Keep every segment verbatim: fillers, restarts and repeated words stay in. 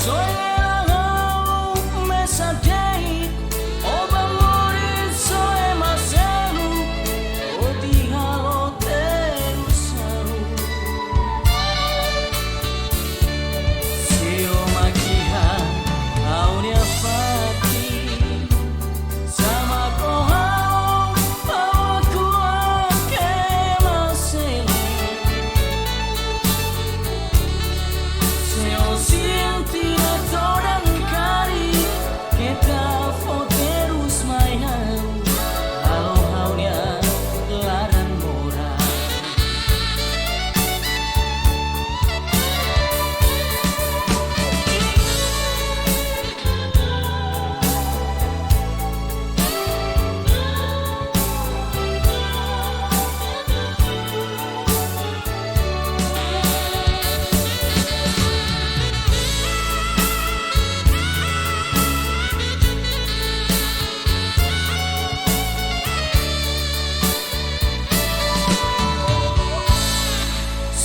Soe ha'u mesak de'it, ó bá moris, soe ema seluk, ó dehan halo terus ha'u. Se ó mak iha ha'u-nia fatin, sama ho ha'u, ha'u hakuak ema seluk. Se ó sente ne'e todan karik, keta fó terus mai ha'u, halo ha'u-nia laran moras.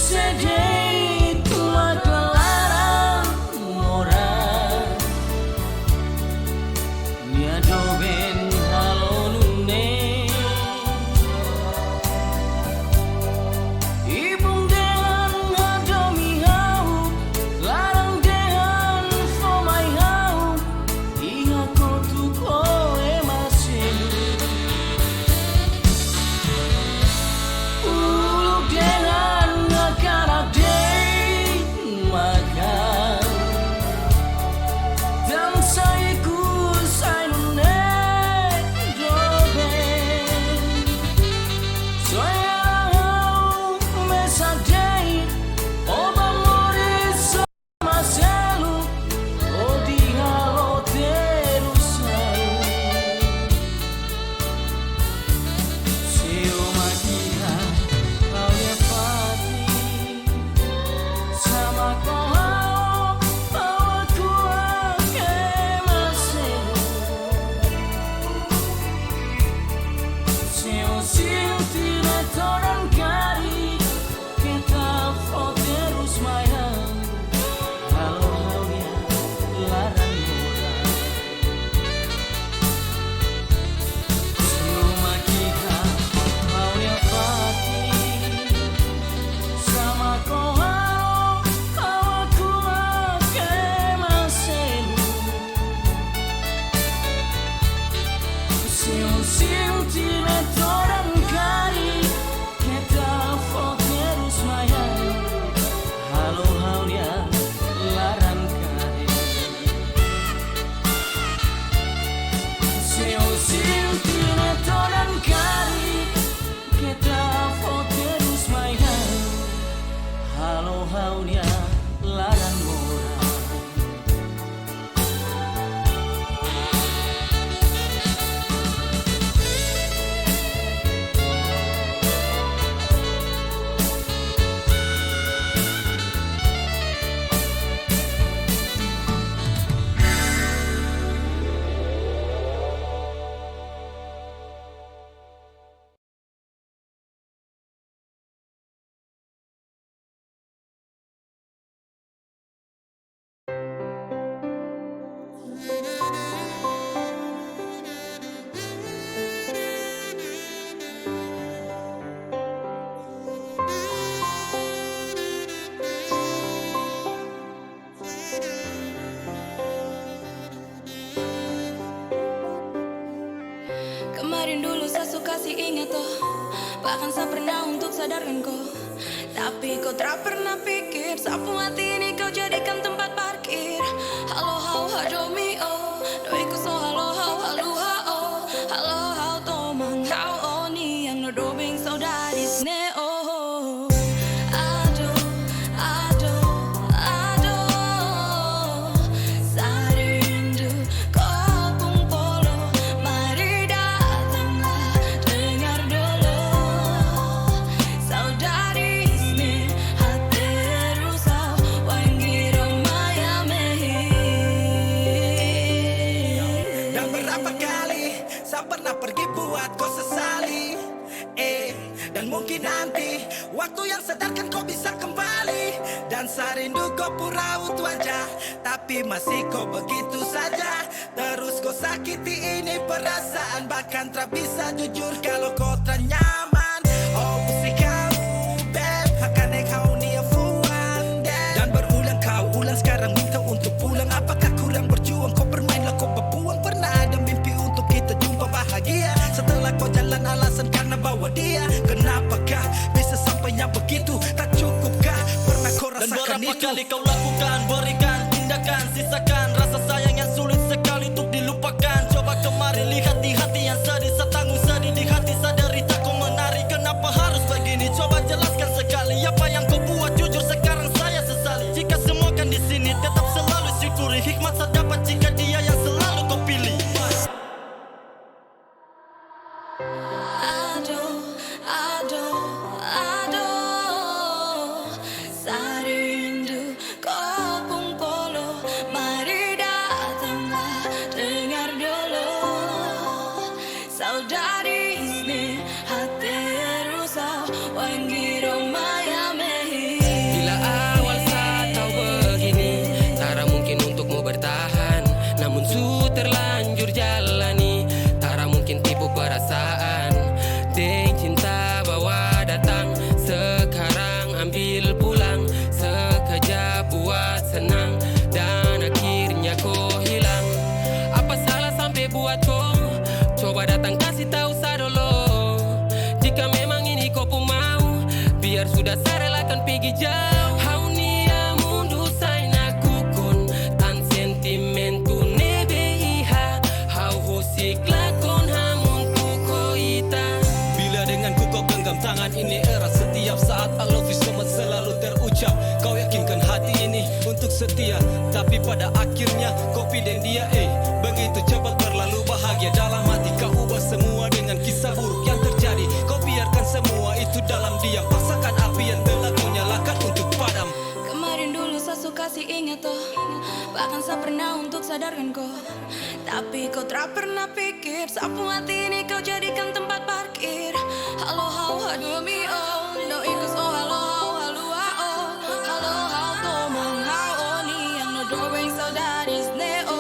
Se de'it mak laran moras, nia doben halo nune'e. Ibun dehan hadomi ha'u, laran dehan fó mai ha'u, iha kotuk ho ema seluk. Uluk dehan hakarak de'it maka, tansá ikus ai nune'e doben. Soe ha'u mesak de'it, ó bá moris, soe ema seluk, ó dehan halo terus ha'u. Se ó mak iha ha'u-nia fatin, sama ho ha'u, ha'u hakuak ema seluk. Se ó sente ne'e todan karik, keta fó terus mai ha'u, halo ha'u-nia laran moras. Se ó mak iha ha'u-nia fatin, sama ho ha'u, ha'u hakuak ema seluk. Se ó sente ne'e todan karik, keta fó terus mai ha'u, halo ha'u-nia laran karik. Se ó sente ne'e todan karik, keta fó terus mai ha'u, halo ha'u-nia laran moras. Kemarin dulu saya so kasih ingat, oh, bahkan saya pernah untuk sadarkan ko. Tapi ko tak pernah pikir, sapu hati ini kau jadikan tempat parkir. Halo ha'u hadomi, oh, doiku so halo ha'u haluha, oh. Halo ha'u toman ha'u, oh, nia no doben saudades ne'e, oh. Aduh, aduh, aduh, saya rindu ko pung polo, mari datanglah, dengar dulu. Saudades ne'e ha'u terus ha'u, wainhira mai ami. Dan berapa kali saya pernah pergi buat ko sesali, eh. Dan mungkin nanti waktu yang sadarkan kau bisa kembali. Dan sa rindu kau pura utuh aja, tapi masih kau begitu saja. Terus kau sakiti ini perasaan, bahkan tra bisa jujur kalau kau tra nyaman. Oh, usik ha'u, beb, hakanek ha'u-nia fuan, deh. Dan berulang kau ulang, sekarang minta untuk pulang. Apakah kurang berjuang? Kau bermainlah, kau berbuang. Pernah ada mimpi untuk kita jumpa bahagia. Setelah kau jalan, alasan karena bawa dia. Kenapakah bisa sampainya begitu? Tak cukupkah pernah kau rasakan itu? Dan berapa kali kau lakukan, berikan, tindakan, sisakan rasa sayang yang sulit sekali untuk dilupakan. Coba kemari, lihat di hati yang sedih, sa tanggung sedih di hati, sa derita, kau menari. Kenapa harus begini? Coba jelaskan sekali apa yang kau buat, jujur sekarang saya sesali. Jika semua kan di sini, tetap selalu syukuri hikmat sa dapat jika dia yang selalu kau pilih. Aduh, aduh, aduh, sa rindu ko pung polo, mari datanglah, dengar dulu. Saudades ne'e, ha'u terus ha'u, wainhira mai ami. Bila awal sa tahu begini, tara mungkin untuk mau bertahan. Namun su terlanjur jalani, tara mungkin tipu perasaan. Deng cinta bawa datang, sekarang ambil pulang. Sekejap buat senang, dan akhirnya kau hilang. Apa salah sampai buat kau? Coba datang kasih tahu sa dulu. Jika memang ini kau pun mau, biar sudah sa relakan pigi jauh. Ha'u-nia mundu sai nakukun, tan sentimentu ne'ebé iha. Ha'u husik lakon hamutuk ho ita. Bila denganku kau genggam tangan ini erat, setiap saat I love you so much selalu terucap. Kau yakinkan hati ini untuk setia, tapi pada akhirnya kau pi deng dia, eh. Begitu cepat berlalu bahagia dalam hati, kau ubah semua dengan kisah buruk yang terjadi. Kau biarkan semua itu dalam diam, paksakan api yang telah kau nyalakan untuk padam. Kemarin dulu sa su kasih ingat oh, bahkan sa pernah untuk sadarkan kau. Tapi kau tra pernah pikir, sa pung hati ini kau jadikan tempat parkir. Halo ha'u hadomi oh, no ikus oh, halo ha'u haluha oh. Halo ha'u tomang ha'u-nian, no doben saudades ne'e oh.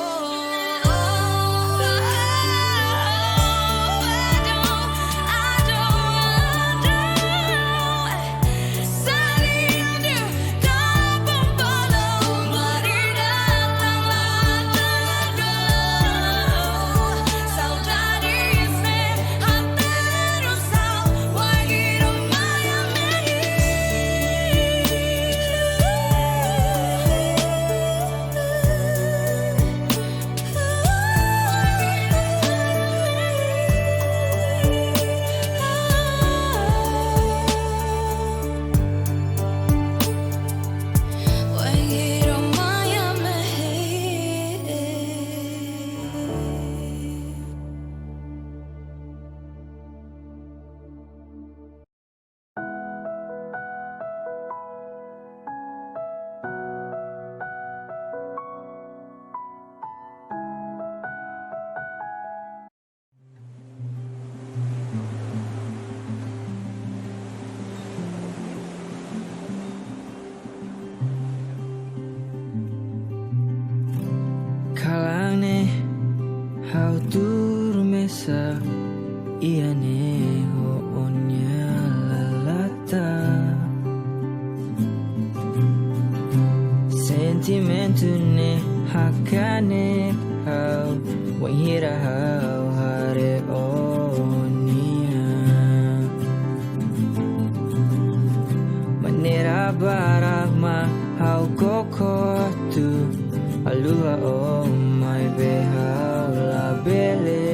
Kalan ne'e ha'u tuur mesak, iha ne'e ho ó-nia lalata. Sentimentu ne'e hakanek ha'u, wainhira ha'u haree ó-nia. Maneira barak mak ha'u koko atu haluha ó, maibé ha'u labele.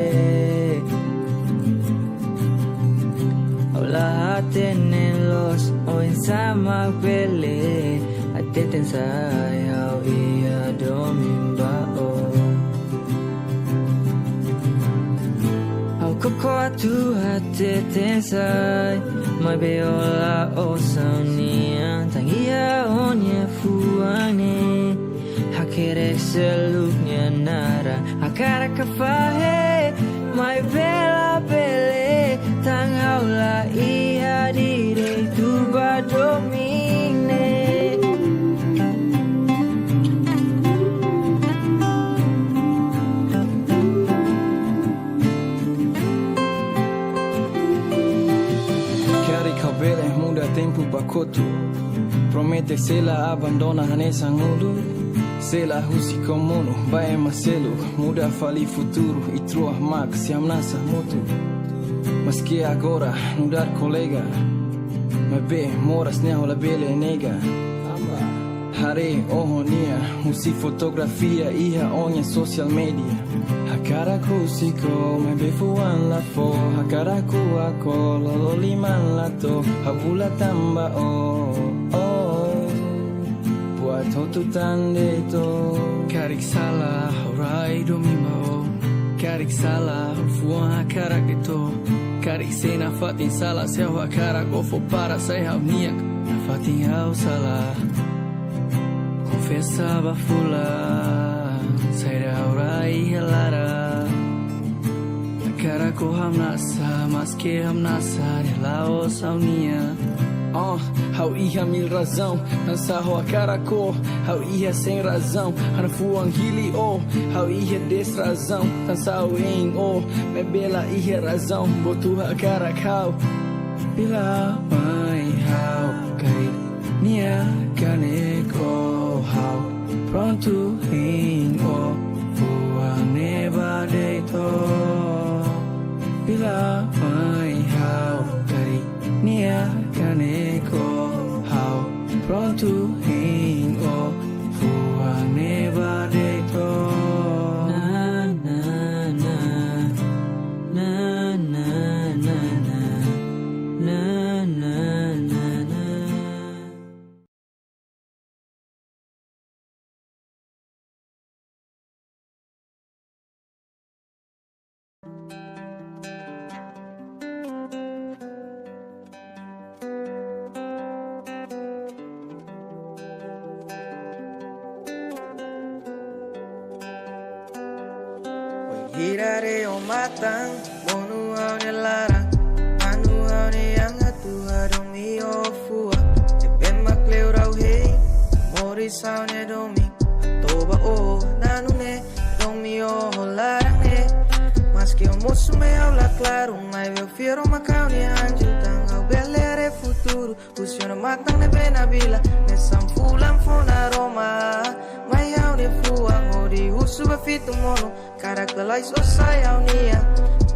Ha'u la hatene loos oinsá mak bele hateten sai ha'u iha domin ba ó. Ha'u koko atu hateten sai, maibé ó la'ós ha'u-nian. Tan iha ó-nia fuan ne'e, hakerek seluk nia naran, hakarak fahe, maibé labele. Tan ha'u la iha Te sei la abandona hanesan uluk, sei la husik ho monu ba ema seluk, muda fali futuru, i tro'ak mak sei hamnasa motu. Maske agora nu'udar kolega, maibé moras ne'e ha'u labele nega. Haree ó-nia husi fotografia iha ó-nia social media. Hakarak husik ó, maibé fuan la fó. Hakarak ko'alia ho ó, lolo liman la to'o. Ha'u bula tanba ó, ó. Buat hotu tan de'it ó. Karik sala, ha'u rai domin ba ó. Karik sala, fuan hakarak de'it ó. Karik sei nafatin sala, se ha'u hakarak ó fó para sai ha'u-nian. Nafatin ha'u sala. Konfesa ba fulan, saida ha'u rai hela. Hakarak ó hamnasa, maske hamnasa, ne'e la'ós ha'u-nian. Ah, ha'u iha mil razaun, tansá ha'u hakarak ó. Ha'u iha cem razaun, ha'u-nia fuan hili ó. Ha'u iha dez razaun, tansá ha'u hein ó. Maibé la iha razaun, buat hotu hakarak ha'u. Bila mai ha'u karik nia kanek ó, ha'u prontu hein ó, fuan ne'ebá de'it ó. Bila mai ha'u karik nia kanek ó, ha'u prontu hein ó, fuan ne'ebá de'it ó. Na, na, na. Na, na, na, na. Na, na, na, na. Bainhira haree ó matan, monu ha'u-nia laran, manu ha'u-nia an, atu hadomi ó fuan. Ne'ebé mak kleur ha'u hein, moris ha'u-nia domin. Toba ó, nanu ne'e domin ó ho laran ne'e. Maske ó mosu mai ha'u la klaru, maibé ó fiar ó mak ha'u-nia anju, tan ha'u bele haree futuru. Husi ó-nia matan ne'ebé nabila, hanesan fulan fó naroman. Mai ha'u-nia fuan hodi husu ba fitu monu, karik lalais ó sai ha'u-nian.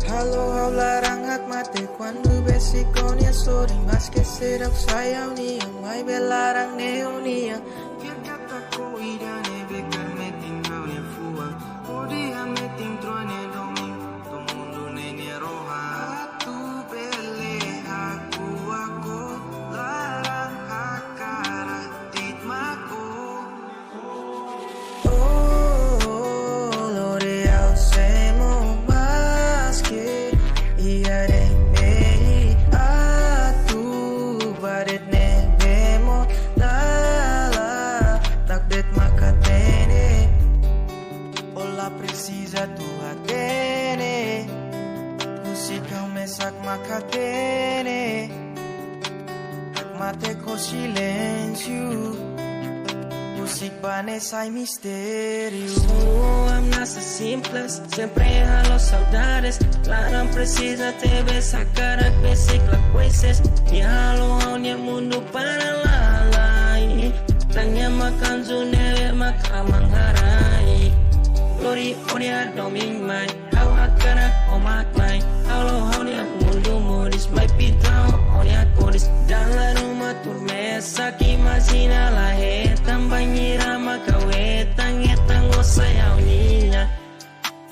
Halo ha'u laran hakmatek kuandu besik ó-nia sorin, maske seidauk sai ha'u-nian, maibé laran ne'e ó-nian. Fiar katak ó ida ne'ebé kaer metin ha'u-nia fuan, hodi hametin tro'ak ne'e domin to'o mundu ne'e nia rohan. Atu bele hakuak ó, laran hakarak de'it mak ó. Ó lori ha'u semo maske iha de'it, atu ba de'it ne'ebé mós dala, tak de'it mak hatene. Ó la presiza atu hatene, husik ha'u mesak mak hatene. Hakmatek ho silénsiu, husik ba ne'e sai mistériu. Ó hamnasa simples, sempre halo saudades. Laran presiza tebes, hakarak besik lakohi ses. Nia halo ha'u-nia mundu para lalais. Tan nia mak anju ne'ebé mak aman haraik. Lori ó-nia domin mai, ha'u hakarak ó mak mai. Halo ha'u-nia mundu moris, mai pinta ó-nia kores. Dala ruma tuur mesak, imajina la hetan, bainhira mak ha'u hetan, hetan ó sai ha'u-nian.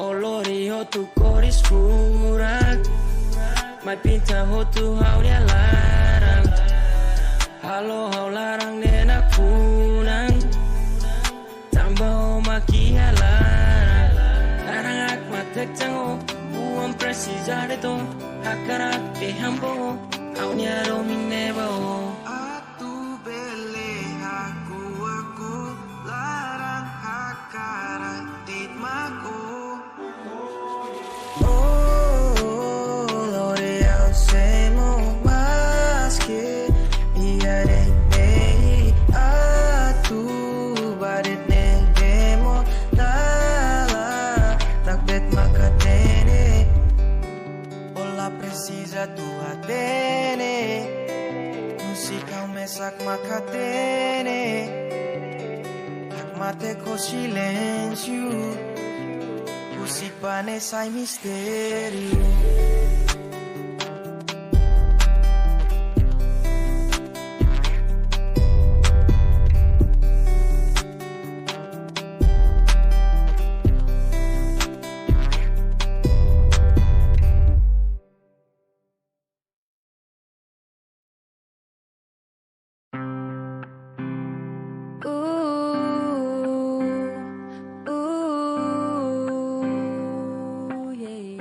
Ó lori hotu kores furak, mai pinta hotu ha'u-nia laran. Halo ha'u laran ne'e nakfunan, tanba ó mak iha laran. Laran hakmatek tan ó, fuan presiza de'it ó, hakarak dehan ba ó, ha'u-nia domin ne'e ba ó. Atu bele hakuak ó, laran hakarak de'it mak ó. Ó lori ha'u semo maske iha de'it, atu ba de'it ne'ebé mós dala, tak de'it mak hatene. Ó la presiza atu hatene, husik ha'u mesak mak hatene. Te ko silénsiu, husi pane sai mistériu. Uh, uh, yeah.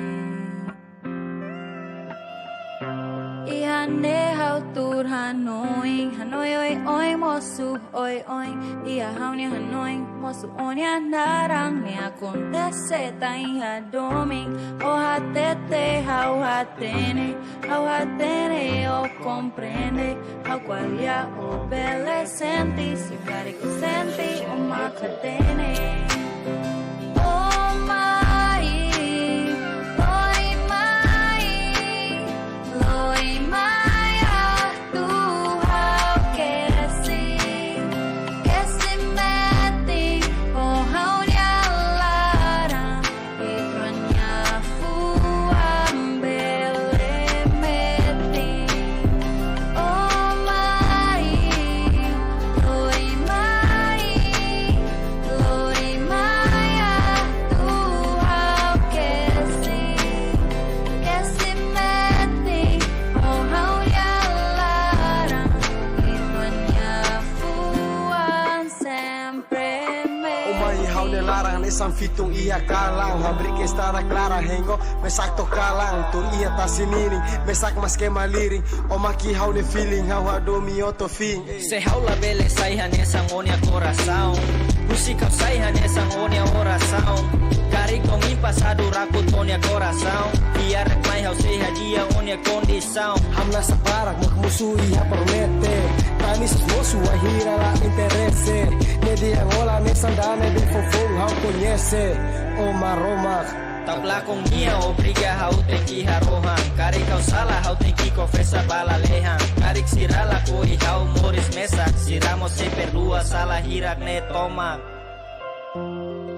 Iha ne'e ha'u tuur hanoin, hanoin oioin, mosu oioin. Iha ha'u-nia hanoin, mosu ó-nia naran, ne'e akontese tan iha domin. Ó hatete ha'u hatene, ha'u hatene ó komprende, ha'u ko'alia ó bele sente, se karik ó sente ó mak hatene. Ó mai, lori mai, lori mai, atu ha'u kesi, kesi metin, ó ha'u-nia laran, ita-nia fuan bele metin. Ó mai, lori mai, lori mai, atu ha'u kesi, kesi metin, ó ha'u-nia laran, ita-nia fuan sempre. Ó mai ha'u-nia laran, hanesan fitun iha kalan. Hamriik estrada klara, hein ó mesak to'o kalan. Tuur iha tasi ninin, mesak maske malirin. Ó mak ha'u-nia feeling, ha'u hadomi ó to'o fin. Se ha'u labele sai hanesan ó-nia korasaun, husik ha'u sai hanesan ó-nia orasaun. Karik domin pasadu rakut ó-nia korasaun, biar mai ha'u sei hadi'a ó-nia kondisaun. Hamnasa barak mak mosu iha promete. Tanis mosu wainhira la interese. Ne'e dehan ó la hanesan ida ne'ebé fofoun ha'u koñese. Ó Maromak. Ta'uk lakon nian obriga ha'u tenke harohan. Karik ha'u sala ha'u tenke konfesa ba lalehan. Karik sira lakohi ha'u moris mesak, sira mós sei perdua sala hirak-ne'e tomak.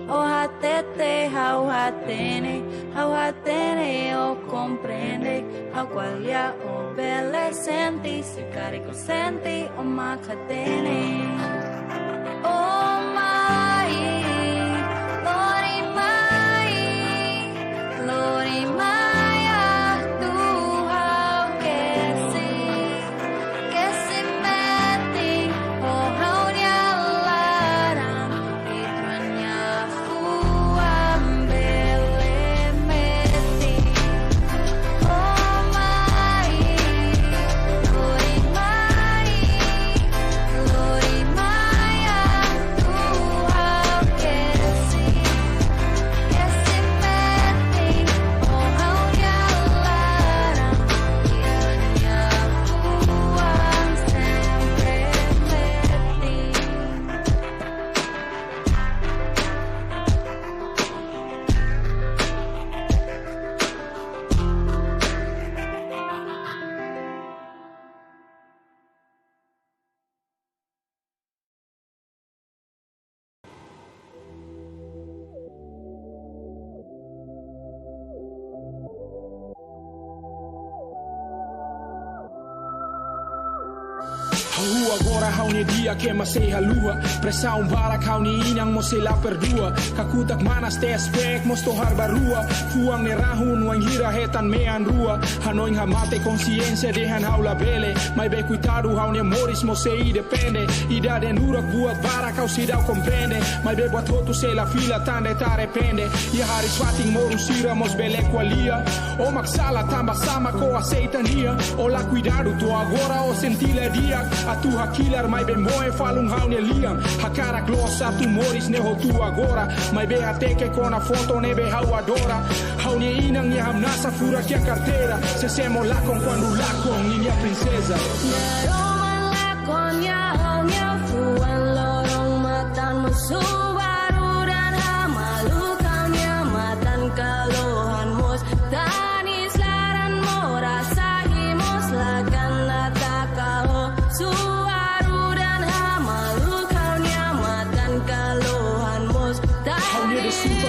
Ó hatete ha'u hatene, ha'u hatene ó komprende, ha'u ko'alia ó bele sente, se karik ó sente ó mak hatene. Ó mai, lori mai, lori mai, atu ha'u kesi, kesi metin, ó ha'u-nia laran, ita-nia fuan bele metin. Ó mai, lori mai, lori mai, atu ha'u kesi, kesi metin, ó ha'u-nia laran, ita-nia fuan sempre metin. Ha'u agora ha'u-nia di'ak ema sei haluha. Presaun barak ha'u-nia inan mós sei la perdua. Kakutak manas tespek mós tohar ba rua. Fuan ne'e rahun wainhira hetan mean rua. Hanoin hamate konsiénsia dehan ha'u labele. Maibé koitadu ha'u-nia moris mós sei depende. Idade nurak buat barak ha'u seidauk komprende. Maibé buat hotu sei la fila tan de'it arrepende. Iha hariis-fatin moru sira mós bele ko'alia. Ó mak sala tanba sá mak ó aseita nia. Ó la kuidadu to'o agora ó sente la di'ak. Atu hakilar maibé moe falun ha'u-nia lian. Hakarak loos atu moris ne'e hotu agora. Maibé hateke kona foto ne'ebé ha'u adora. Ha'u-nia inan nia hamnasa furak iha karteira. Sesemo lakon kuandu lakon ninia prinseza. Naroman lakon nia, ha'u-nia fuan loron matan mosu baru dan hamaluk, ha'u-nia matan kalohan mós tanis laran moras, ahi mós lakan ata kalo. Suaru dan hamaluk, ha'u-nia matan kalo.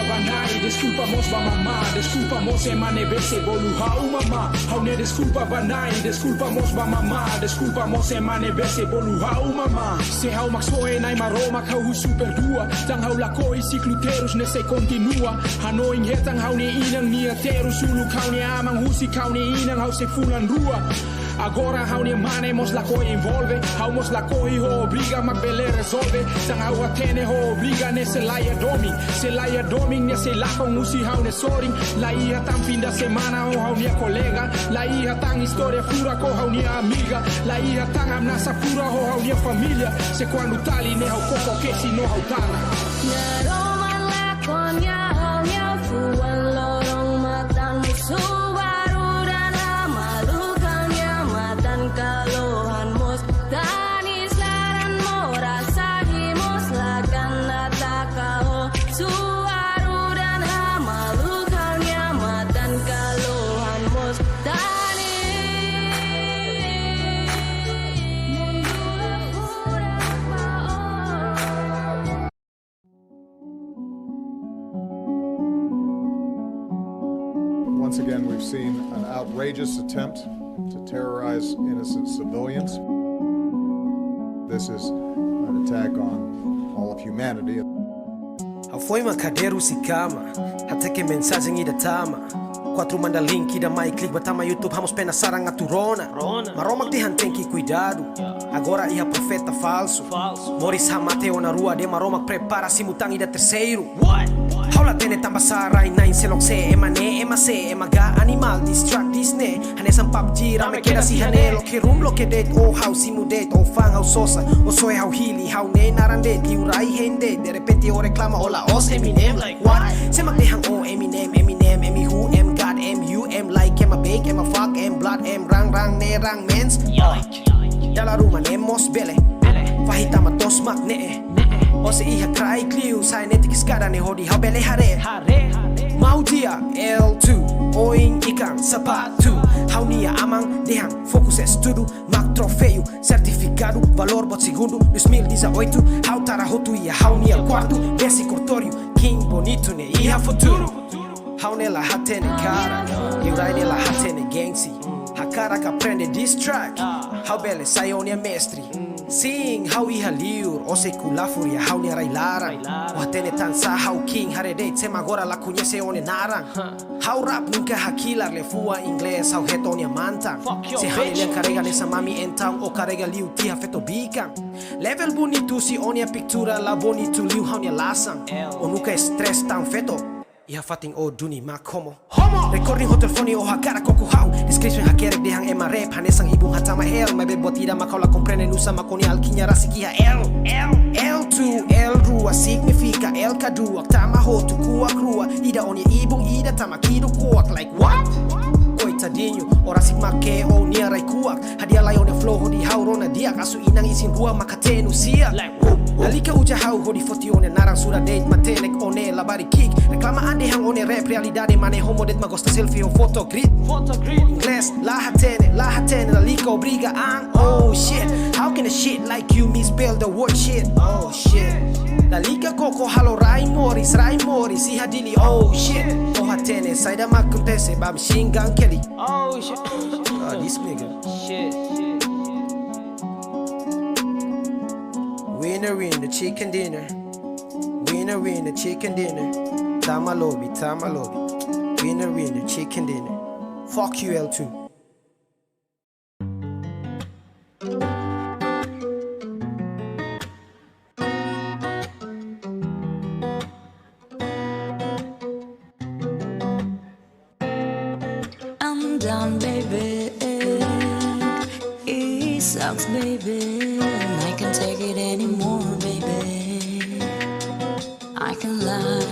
Ba Nai, deskulpa mós ba Mamá, deskulpa mós ema ne'ebé sei bolu ha'u Mamá. Ha'u-nia deskulpa ba Nai, deskulpa mós ba Mamá, deskulpa mós ema ne'ebé sei bolu ha'u Mamá. Se ha'u mak soe Nai Maromak ha'u husu perdua, tan ha'u lakohi siklu terus ne'e sei kontinua. Hanoin hetan ha'u-nia inan nia terus, uluk ha'u-nia aman husik ha'u-nia inan ha'u sei fulan rua. Agora ha'u-nia mane mós lakohi envolve, ha'u mós lakohi ho obriga mak bele rezolve. Tan ha'u hatene ho obriga ne'e sei laiha domin, sei laiha domin ne'e sei lakon husi ha'u-nia sorin. La iha tan fim de semana ho ha'u-nia kolega, la iha tan istória furak ho ha'u-nia amiga, la iha tan hamnasa furak ho ha'u-nia família. Se kuandu tali ne'e ha'u koko kesi no ha'u tana. Nia roma lakon nia ha'u-nia fuan loron matan, subaru dana malukan nia matan kalohan mós. Tanis laran moras ahi mós lakan ataka ho. Suaru dana malukan nia matan kalohan mós. Tanis mundu furak ba o. Once again, we've seen an outrageous attempt to terrorize innocent civilians. This is an attack on all of humanity. Ha'u foin mak hadeer husi kama, hateke mensajen ida tama. Kuatru manda link ida mai klik ba tama YouTube, ha'u mós penasaran atu rona. Rona. Maromak dehan tenke kuidadu. Agora iha profeta falsu. Falsu. Moris hamate ona rua de'it, Maromak prepara simu tan ida terseiru. What? Ha'u la hatene tanba sá rai-na'in seluk sé, ema ne'e, ema sé, ema gá animál, distract dis-ne'e, hanesan PUBG, rame kedas iha ne'e, loke room, loke de'it, o ha'u simu de'it, o fa'an ha'u sosa, o soe ha'u hili, ha'u-nia naran de'it, liurai hein de'it, derrepente o reklama, o la'ós Eminem, like, what? Sé mak dehan o Eminem, Eminem, M who, M God, M U, M like, ema bake, ema fuck, M blood, M rang, rang, ne'e rang mens. Dala ruma ne'e mós bele. Bele. Fahi tama to'os mak ne'e. Ne'e. O sei iha kraik liu, sai netik eskada ne'e hodi ha'u bele haree. Haree. Mau dia, L two, oin ikan, sapatu. Ha'u-nia aman, dehan, fokus estudu, mak troféu, sertifikadu, valór buat segundu, dois mil e dezoito, ha'u tara hotu iha ha'u-nia kuartu, besi kortóriu, king bonitu ne'e iha futuru. Ha'u ne'e la hatene karak, liurai ne'e la hatene gengsi. Hakarak aprende diss track, ha'u bele sai ó-nia mestre. Sin, ha'u iha liur, ó sei kulafur iha ha'u-nia rai-laran. Ó hatene tansá ha'u king, haree de'it sé mak agora la koñese ó-nia naran. Ha'u rap nunka hakilar, liafuan inglés ha'u hetan ó-nia mantan. Se ha'u-nia lian karrega hanesan mami entaun ó karrega liu tiha feto bikan. Level bonitu se ó-nia pintura la bonitu liu ha'u-nia lasan. Ó nunka stress tan feto. Iha fatin ó duni mak homo. Homo! Recording ho telefone ó hakarak koko ha'u. Description hakerek dehan ema rap hanesan ibun hatama L. Maibé buat ida mak ha'u la komprende nusá mak ó-nia alkiña rasik iha L. L. L two, L rua signifika L kaduak tama hotu kuak rua. Ida ó-nia ibun, ida tama kiduk kuak. Like what? Koitadiñu, ó rasik mak ke'e ó-nia rai kuak. Hadi'a lai ó-nia flow hodi ha'u rona di'ak, asu inan isin-rua mak hatene sira. Like, whoop, whoop. Lalika uza ha'u hodi foti ó-nia naran, sura de'it matenek, ó ne'e labarik ki'ik. Reklama an dehan ó ne'e rap, realidade mane homo de'it mak gosta selfie ho foto grid. Foto grid. Inglés la hatene, la hatene, lalika obriga an. Oh shit, how can a shit like you misspell the word shit? Oh shit. Lalika koko halo rai moris, rai moris iha Dili. Oh shit. Ó hatene saida mak akontese ba machine gun Kelly. Oh shit. Ah, this nigga. Shit. Winner, winner, chicken dinner. Winner, winner, chicken dinner. Tama lobby, tama lobby. Winner, winner, chicken dinner. Fuck you, L two. I'm done, baby. It sucks, baby. I can't take it anymore, baby. I can lie.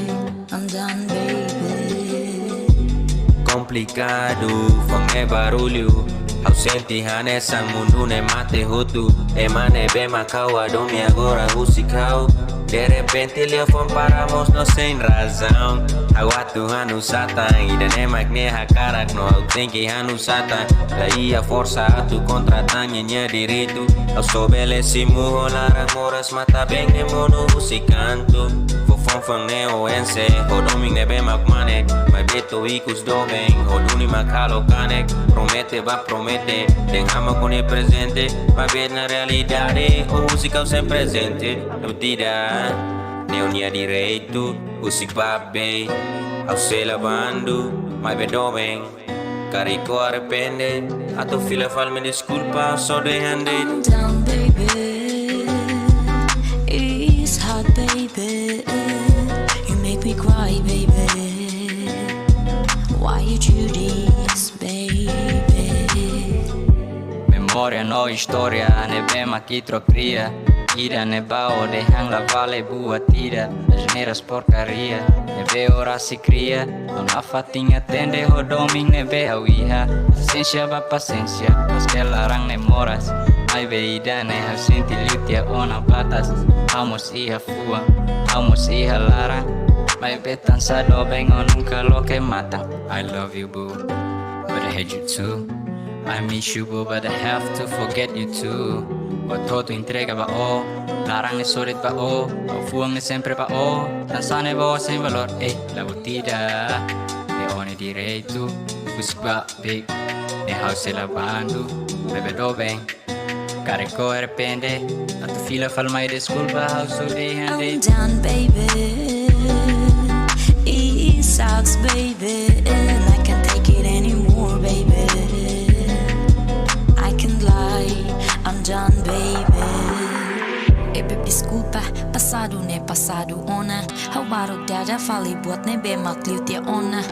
I'm done, baby. Komplikadu, fó ne'e barullu. Ha'u sente hanesan mundu ne'e mate hotu. Ema ne'ebé mak ha'u hadomi agora husik ha'u. Derrepente liafuan para mós no sein razaun. Ha'u atu hanu satan, ida-ne'e mak ne'e hakarak no ha'u tenke hanu satan. La iha forsa atu kontra tan ninia direitu. Ha'u só bele simu ho laran moras, matan-been ne'e monu husi kantu. Fó Fanfan ne'e oense, ho domin ne'ebé mak manek, maibé to'o ikus doben, ho duni mak halo kanek, promete ba promete, dehan hamak ó-nia prezente, maibé na realidade, ó husik ha'u sempre prezente, no tida, ne'e ó-nia direitu, husik ba bei, ha'u sei la bandu, maibé doben. Karik ó arrepende, atu fila fali mai deskulpa, só dehan de'it. I'm done, baby. It's hard, baby. You make me cry, baby. Why you do this, baby? Memória no istória, ne'ebé mak ita kria. Ida ne'ebá ó dehan la vale buat ida, asneiras porkaria. Ne'ebé ó rasik kria, no nafatin atende ho domin ne'ebé ha'u iha. Pasiénsia ba pasiénsia, maske laran ne'e moras. Maibé ida-ne'e ha'u sente liu tiha ona batas. Ha'u mós iha fuan, ha'u mós iha laran. Maibé tansá doben ó nunka loke matan. I love you, boo, but I hate you too. I miss you, boo, but I have to forget you too. Ó hotu entrega ba ó, laran ne'e só de'it ba ó, ó fuan ne'e sempre ba ó, tansá ne'e ba ó sein valór, ei, la buat ida. Ne'e ó-nia direitu, husik ba bei, ne'e ha'u sei la bandu, maibé doben. Karik ó arrepende, atu fila fali mai deskulpa, ha'u só dehan de'it. I'm done, baby. It sucks, baby, and I can't take it anymore, baby. I can't lie, I'm done, baby. Eh, baby, deskulpa, pasadu ne'e pasadu ona. Ha'u baruk dada fali buat ne'ebé mak liu tiha ona.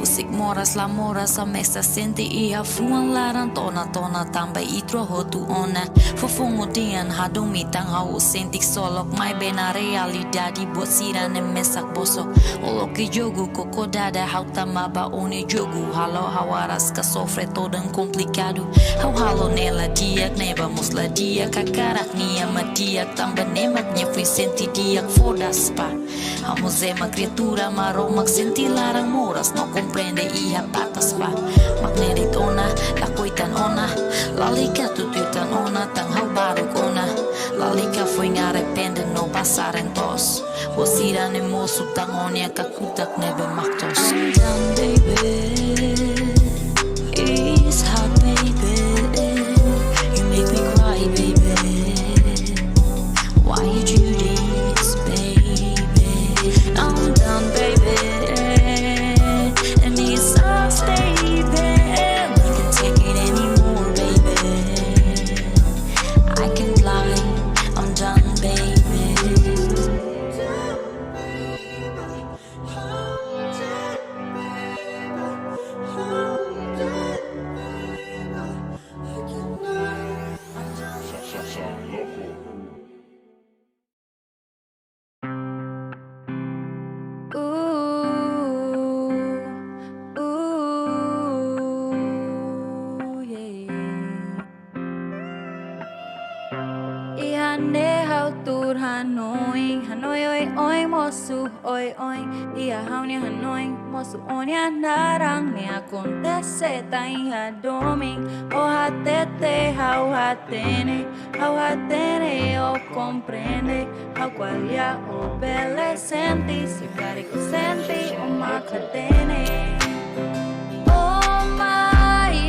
Husik moras la moras, ha'u mesak sente iha fuan laran tona-tona tanba ita hotu ona. Foufoun ó dehan hadomi tan ha'u sente ksolok, maibé na realidade buat sira-ne'e mesak bosok. Ó loke jogu koko dada ha'u tama ba ó-nia jogu. Halo ha'u araska sofre todan komplikadu. Ha'u halo ne'e la di'ak, ne'ebá mós la di'ak, hakarak nia mak di'ak, tanba ne'e mak nia foin sente di'ak, fodas pá. Ha'u mós ema kriatura Maromak, sente laran moras, no komprende iha batas pá. Mak ne'e de'it ona, lakohi tan ona, lalika tutuir tan ona, tan ha'u baruk ona. Lalika foin arrepende no bá sarani toos. Buat sira-ne'e mosu tan ó-nia kakutak ne'ebé mak toos. I'm done, baby. It's hard, baby. You make me cry, baby. Why you do this, baby? I'm done, baby. And it sucks, baby. I can't take it anymore, baby. I can't lie, I'm done, baby. Ooh, ooh, yeah. Iha ne'e ha'u tuur hanoin, hanoin oioin mosu oioin. Iha ha'u-nia hanoin mosu ó-nia naran, ne'e akontese tan iha domin. Ó hatete ha'u hatene, ha'u hatene ó komprende. Ha'u ko'alia ó bele sente, se karik ó sente ó mak hatene. Ó mai,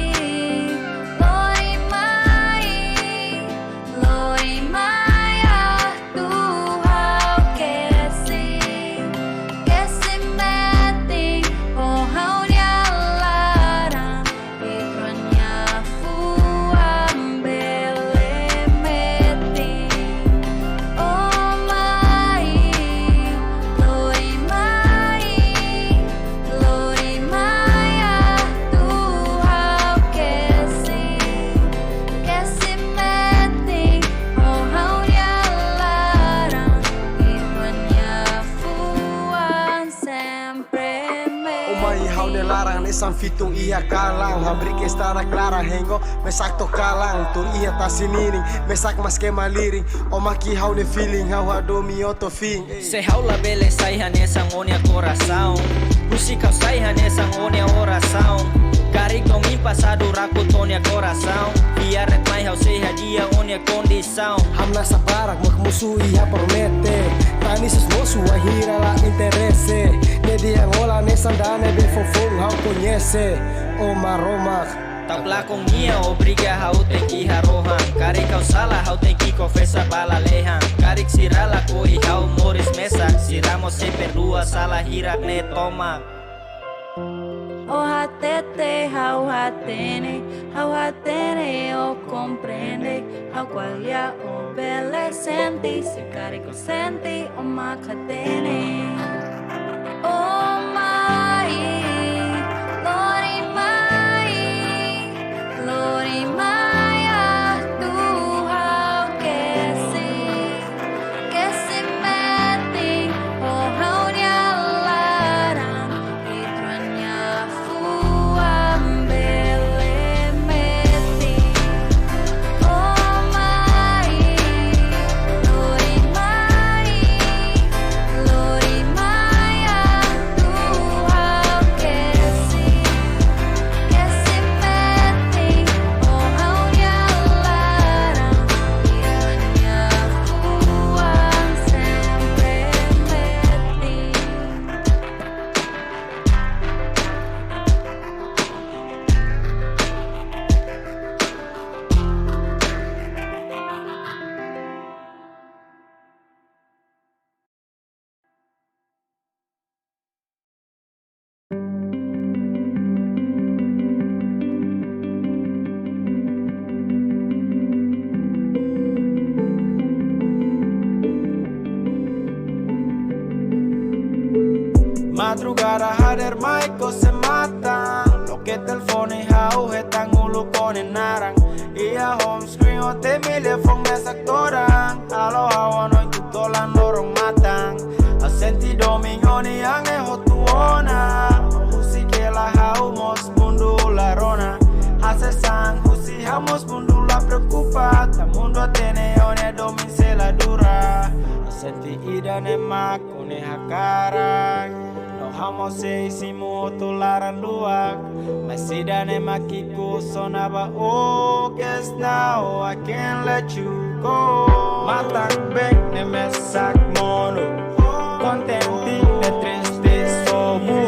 lori mai, lori mai atu ha'u kesi. Kesi metin ho ha'u-nia laran. Ita-nia fuan bele metin. Ó mai, lori mai, lori mai atu ha'u kesi. Kesi metin ho ha'u-nia laran. Ita-nia fuan sempre. Ó mai ha'u-nia laran, hanesan fitun iha kalan. Hamriik estrada klara, hein ó mesak to'o kalan. Tuur iha tasi nirin, mesak maske malirin. Ó mak ha'u-nia feeling, ha'u hadomi ó to'o fim. Se ha'u labele sai hanesan ó-nia korasaun, husik ha'u sai hanesan ó-nia orasaun. Karik domin pasadu rakut ó-nia korasaun. Fiar de'it mai ha'u sei hadi'a ó-nia kondisaun. Hamnasa barak mak mosu iha promete. Tanis mosu wainhira la interese. Ne'e dehan ó la hanesan ida ne'ebé fofoun ha'u koñese. Ó Maromak. Taklakon nia obriga ha'u tenke harohan. Karik ha'u sala ha'u tenke konfesa ba lalehan. Karik sira lakohi ha'u moris mesak. Sira mós sei perdua sala hirak ne'e tomak. Ó hatete ha'u hatene, ha'u hatene ó komprende, ha'u ko'alia ó bele sente, se karik ó sente ó mak hatene. Ó mai, lori mai, lori mai atu ha'u kesi. Kesi metin, ó ha'u-nia laran, ita-nia fuan bele metin. Ó mai, lori mai, lori mai atu ha'u kesi. Kesi metin, ó ha'u-nia laran, ita-nia fuan sempre metin. Madrugada hadeer mai kose matan, loke telefone ha'u hetan uluk ó-nia naran. Iha home screen ó temi liafuan mesak todan. Halo ha'u hanoin tutolan loron matan. Ha'u sente domin ó-nia an ne'e hotu ona. Husik hela ha'u mós mundu la rona. Hasees an husi ha'u mós mundu la preokupa. Tan mundu hatene ó-nia domin sei la dura. Ha'u sente ida-ne'e mak ó-nia hakarak. No ha'u mós sei simu hotu laran luak. Mas ida-ne'e mak ki'ik sona ba ó, 'cause now I can't let you go. Matan bek ne'e mesak monu. Kontente ne'e triste sobu.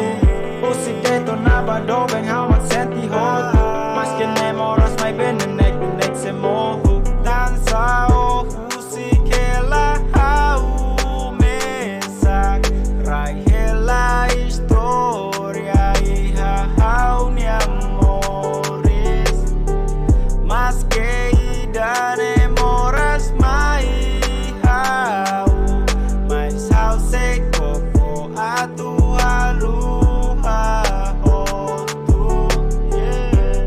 Husik de'it ona ba doben ha'u mak sente hotu. Maske ne'e moras maibé ne'e nek-nek sei mohu. Dansa ó husik hela ha'u mesak. Rai hela istória iha ha'u-nia moris. Maske ida-ne'e moras mai ha'u, mas ha'u sei koko atu haluha hotu, yeah.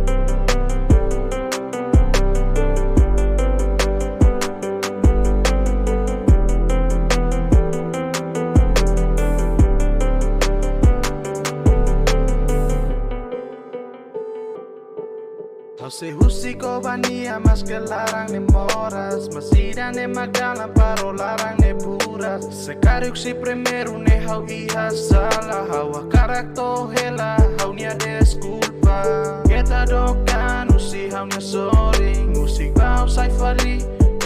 Ha'u sei husik ó ba nia maske laran ne'e moras, mas ida-ne'e mak dalan para ó laran ne'e buras. Se karik husi primeiru ne'e ha'u iha sala, ha'u hakarak to'o hela ha'u-nia deskulpa. Keta dook an husi ha'u-nia sorin, husik ba ha'u sai fali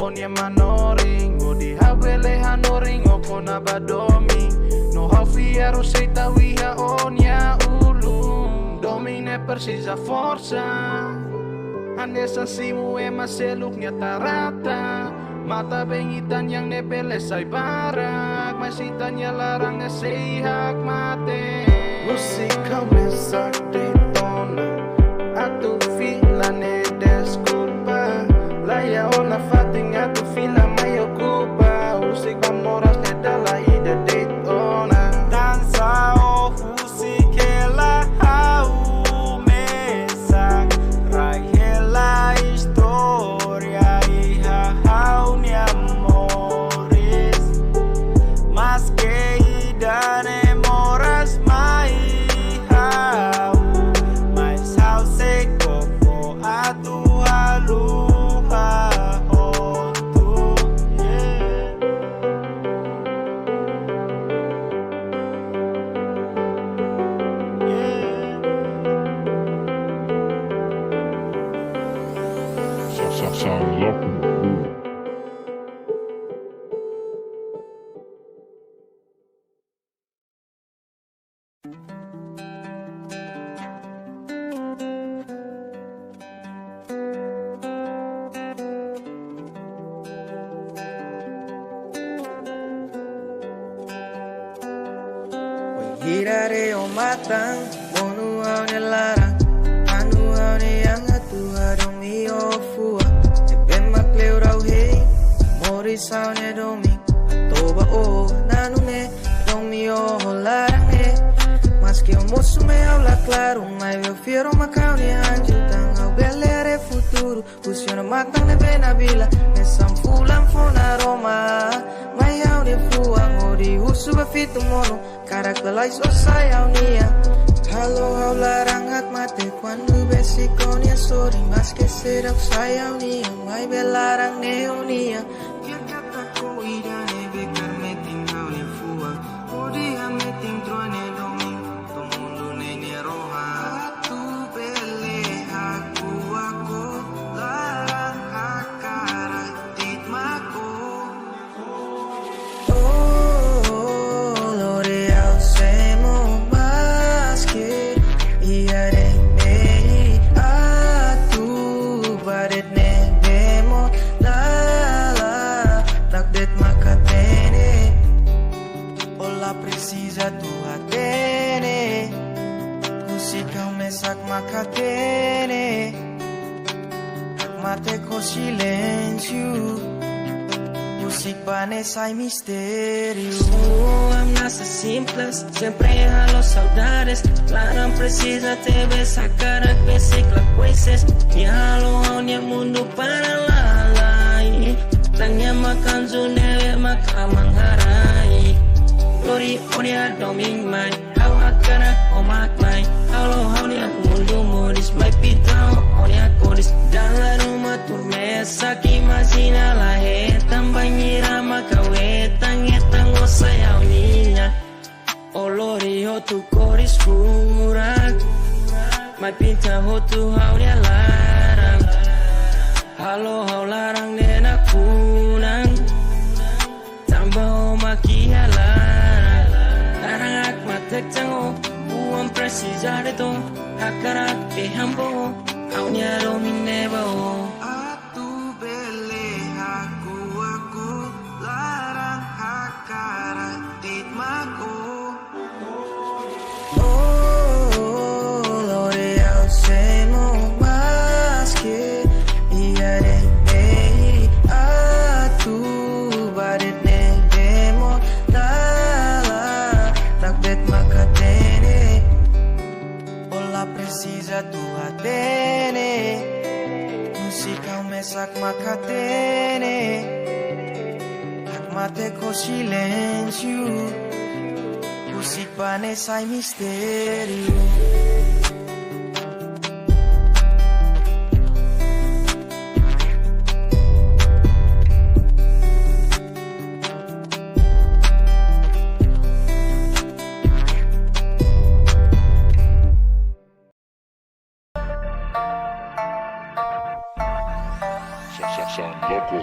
ó-nia manorin, hodi ha'u bele hanorin ó kona-ba domin. No ha'u fiar ó sei tau iha ó-nia ulun. Domin ne'e presiza forsa. Hanesan simu ema seluk nia tarata. Matan-been ita-nian ne'e bele sai barak, mas ita-nia laran ne'e sei hakmatek. Husik ha'u mesak de'it ona atu fila ne'e deskulpa. Laiha ó nafatin atu fila mai okupa. Husik ba moras ne'e dala ida de'it ona. Dansa ó husik hela ha'u mesak. Rai hela istória iha ha'u-nia moris. Maske ida-ne'e moras mai ha'u, Sound Loco. Oi, hirare o matan, monu ha'u-nia laran, anu ha'u-nia an atu hadomi o fuan. Ne'ebé mak kleur ha'u hein, moris ha'u-nia domin, atu ba o nanu ne'e, domin o laran ne'e. Maski o mosu mai ha'u la klaru, maibé o fiar mak ha'u-nia anju, tan ha'u bele haree futuru. Husi ona matan ne'ebé nabila, mesak fulan fó naroman. Mai ha'u-nia fuan hodi husu ba fitu monu, karik lalais o sai ha'u-nian. Halo ha'u laran hakmatek kuandu besik o-nia sorin, maski seidauk sai ha'u-nian, maibé laran ne'e o-nian. Fiar katak o ida ne'ebé kaer metin ha'u-nia fuan, hodi hametin troan nia domin, to'o mundu ne'e nia rohan. Atu bele hakuak o laran hakarak de'it mak o. Oh, lori ha'u semo maske, iha de'it mehi atu ba de'it ne'ebé mak o lala, dak de'it mak hatene. O la presiza atu hatene, husik ha'u mesak mak hatene. Hakmatek ho silénsiu, husik ba ne'e sai mistériu. Sua nasa simples, sempre halo saudades. Laran presiza tebes, hakarak besik lakohi sees. Nia halo ha'u-nia mundu para lalais. Tan nia mak anju ne'ebé mak aman haraik. Lori o-nia domin mai, ha'u hakarak o mak mai. Halo ha'u-nia mundu moris, mai pinta o-nia kores. Dala ruma tuur mesak, imajina la hetan, bainhira mak ha'u hetan, hetan o sai ha'u-nian. O lori hotu kores furak, mai pinta hotu ha'u-nia laran. Halo ha'u laran ne'e nakukun, tanba o mak iha laran. Laran hakmatek, tan o fuan presiza de'it o, hakarak dehan ba o, ha'u-nia domin ne'e ba o. Atu bele hakuak o laran hakarak de'it mak o. Oh, lori ha'u semo maske, iha de'it mehi atu ba de'it ne'ebé mak o lala, dak de'it mak hatene. O la presiza atu hatene, husik ha'u mesak mak hatene. Hakmatek ho silénsiu, husik ba ne'e sai mistériu. Sa-, sa-, Sound Loco.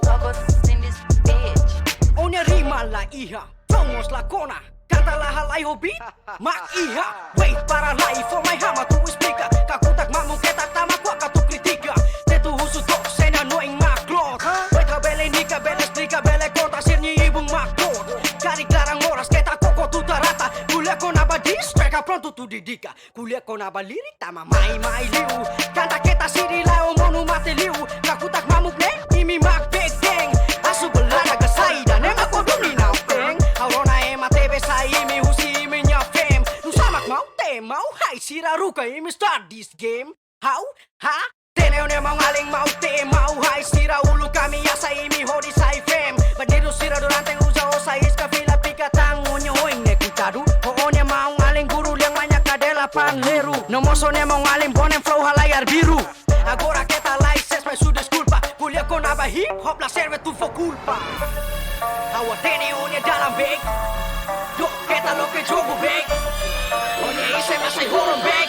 Bubbles in this bitch. O-nia rima la iha, flow mós la kona. Kanta la halai ho beat, mak iha. Wait para lai, fó mai ha'u atu esplika. Kakutak mamuk, keta tama kuak atu kritika. Tetu husu tok, sena noin mak klot. Wait ha bele nika, bele esplika, bele konta sira-nia ibun mak klot. Karik laran moras, keta koko tuta rata. Ko'alia kona-ba diss track, prontu atu dedika. Ko'alia kona-ba lirik, tama mai, mai liu. Kanta keta siri lai, o monu mate liu. Kakutak mamuk ne'e, imi mak bek deng. Asuba laran ka saida, ne'e mak o duni nau teng. Ha'u rona ema tebes sai imi husi imi-nia fame. Nusá mak mau tee, mau hae sira ruka, imi start this game. Ha'u, ha? Tene o-nia maun-alin mau tee, mau hae sira uluk, ami hasai imi hodi sai fame. Bandidu sira durante uza osa iska fila pica tan, o-nia oin ne'e kuitadu. Ho o-nia maun-alin guru lian manyak na delapan leru. No mós o-nia maun-alin bonen flow halai arbiru. Agora keta lai sees, pesu deskulpa. Ko'alia kona-ba hip hop la serve atu fó kulpa. Ha'u hatene o-nia dalan bek. Yo, keta loke jogu bek. O-nia isin mak sai horon bek.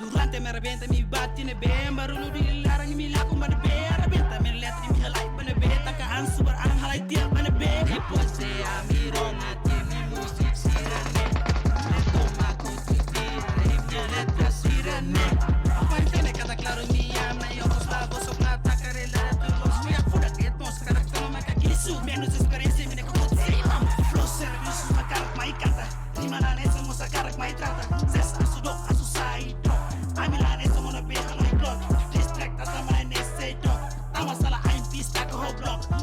Durante imi arrebenta, imi bati ne'ebé, barullu di laran imi lakon ba ne'ebé, arrebenta imi letra imi halai ba ne'ebé, taka an subar an halai tiha ba ne'ebé. Depois de ami rona tiha imi múzika sira-ne'e, le toma kutu tiha imi-nia letra sira-ne'e. Apa entende kada klaru imi amna, imi bos la bos ok la taka rela tu los, imi furak de'it mós kada kama maka kisu, menus esperiénsia imi-nia kutu sei mam. Flow servisu maka mai kata, rima la nesa mós akara.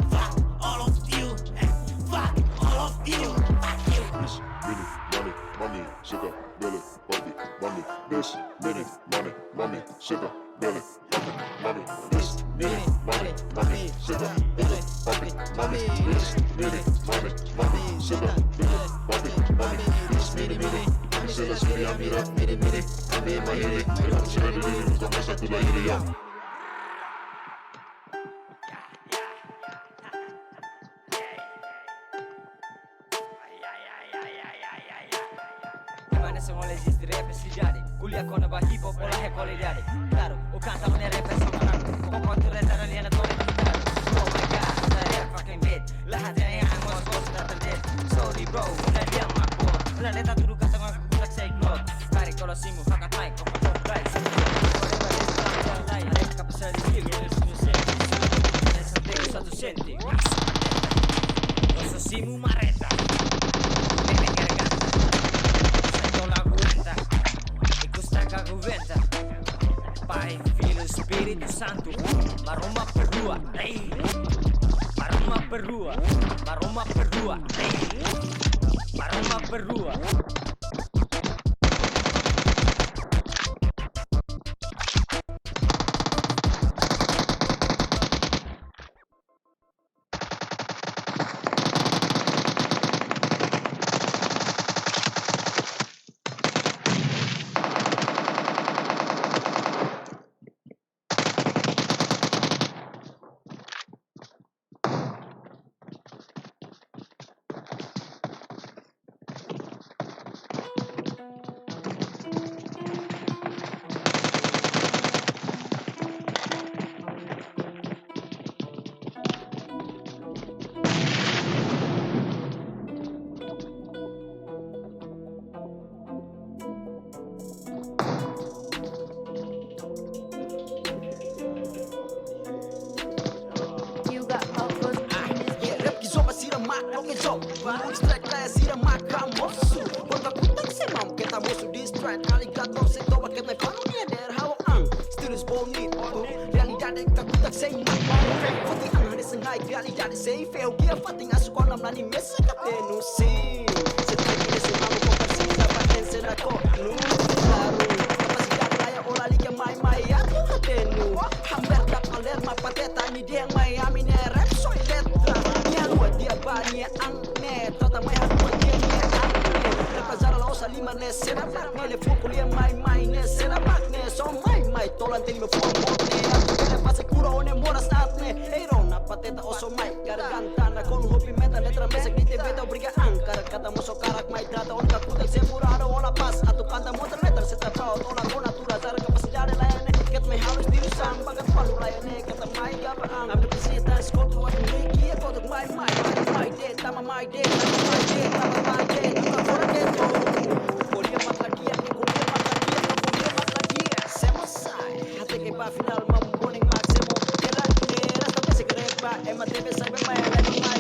Fuck all of you, eh, fuck all of you, fuck you. This minute, money, mommy, sugar, belly, puppy, mommy. This minute, money, mommy, sugar, belly, puppy, mommy. This minute, money, mommy, sugar, belly, puppy, mommy. This minute, money, mommy, sugar, belly, puppy, mommy. This minute, minute, money, sela siri amira, minute, minute, mommy, my healing. Nunka mais atu la iri ya. Mana semua lezis di rap sidade. Kuliah kona ba hip hop, bola he kualidade. Claro, o kanta mane rap sama kan. O kontu retara liana tone. Oh my God, the rap fucking beat. La hati yang ngos ngos datang dead. Sorry bro, udah diam aku. La leta tudu kata ngaku tak say glock. Kari kalau simu fakat naik, kau fakat guys. Whatever is, kapasidade skill, sente. Nosso simu marreta. Bebe garganta. Sai tola aguenta. E custa que aguenta. Pai, Filho, Espírito Santo. Maromak perdua. Ei. Maromak perdua. Maromak perdua. Ei. Maromak perdua. You got purpose. Ah, yeah, rap kizoba sira mak, rock and roll. Strike kaya sira mak, kamosu. Bota kutak se mam, keta mosu, diss track, kali gato, se toba, keta fanu, yeah, der, how ang. Still is born, need, realidade, kakutak se mam. Kuti ang, hade sengai, realidade, se feo, kia fatin, asu, kona, mani, mesa, katenu, sim. Se tem que ser, vamos, com, parceria, vai, tem, se na, co, nu, claro. Kapasidade, laia, ora, liga, mai, mai, atu, katenu. Hamber, da, palerma, pateta, ni, dia, mai, ami, ne, rap, só letra. Nia, lua, dia, ba, nia, ang, ne, trata, mai, atu, dia, nia, ang, ne. Rap, zara, la, osa, lima, ne, sena, mak, ne, le, fuku, lia, mai, mai, ne, sena, mak, ne, so, mai, mai, tolan, te, lima, fuku, mo, ne, atu, ne, pasa, kura, one, moras, at, ne, eiro, na, pateta, oso, mai, garganta, na, kon, hopi, meta, letra, mesa, grite, beta, obriga, ang, kara, kata, moso, karak, mai, trata, on, kakuta, segurado, ola, pas, atu, kanta, mota, letra, seta, pau, tola, kona, tura, zara, kapasidade, laia, ne, ket, mai, halus, diru, samba, kat, palu, laia, ne, ket, mai, gaba, ang, abri, pisita, skotu, atu, ne, kia, kotuk, mai, mai, mai, mai, de, tama, mai, de, tama, mai, de, tama, mai, de, tama, fora, de, to. Kolia, mak, lakia, kolia, mak, lakia, kolia, mak, lakia. Semo, sai, hate, ke, ba, final, mam, boning, mak, semo, tela, ne, rasta, pese, ke, reba, ema, debe, sabe, mai, ela, mai,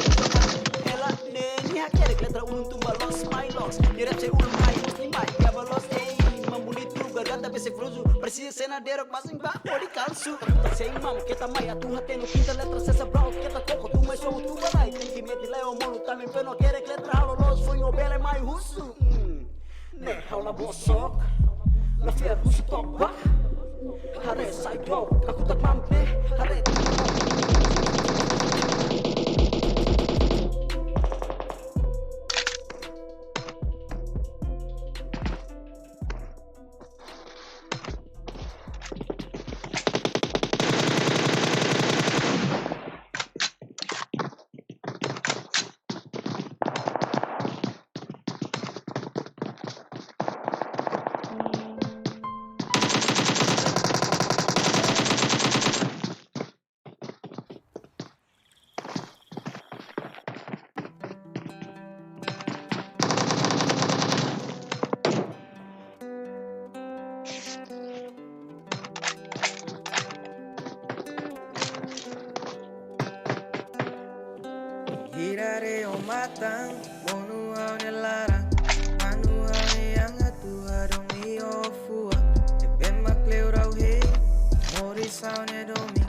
ela, ne, ni, hakere, letra, ulun, tumba, los, mai, los, ni, rap, se, ulun, mai, los, ni, mai, gaba, los, ei, mam, bunitu, garganta, pese, fruzu, presiza, sena, derok, mas, ba, odi, kalsu, sei, mam, keta, mai, atu, hatenu, kinta, letra, sesa, brau, keta, koko, tu, mai, so, tu, balai, tem que meter, lai, o, molu, também, peno, kere, letra, halo, los, foi, o, bele, mai, husu, mm. Ne, hau la bosok, la fia rusu tok ba. Hare sai do, aku tak mampu, hare. Hirare o matan, monu ha'u-nia laran, manu ha'u-nia anga, atu hadomi o fuan. Ne'ebé mak kleur ha'u hein, moris ha'u-nia domin.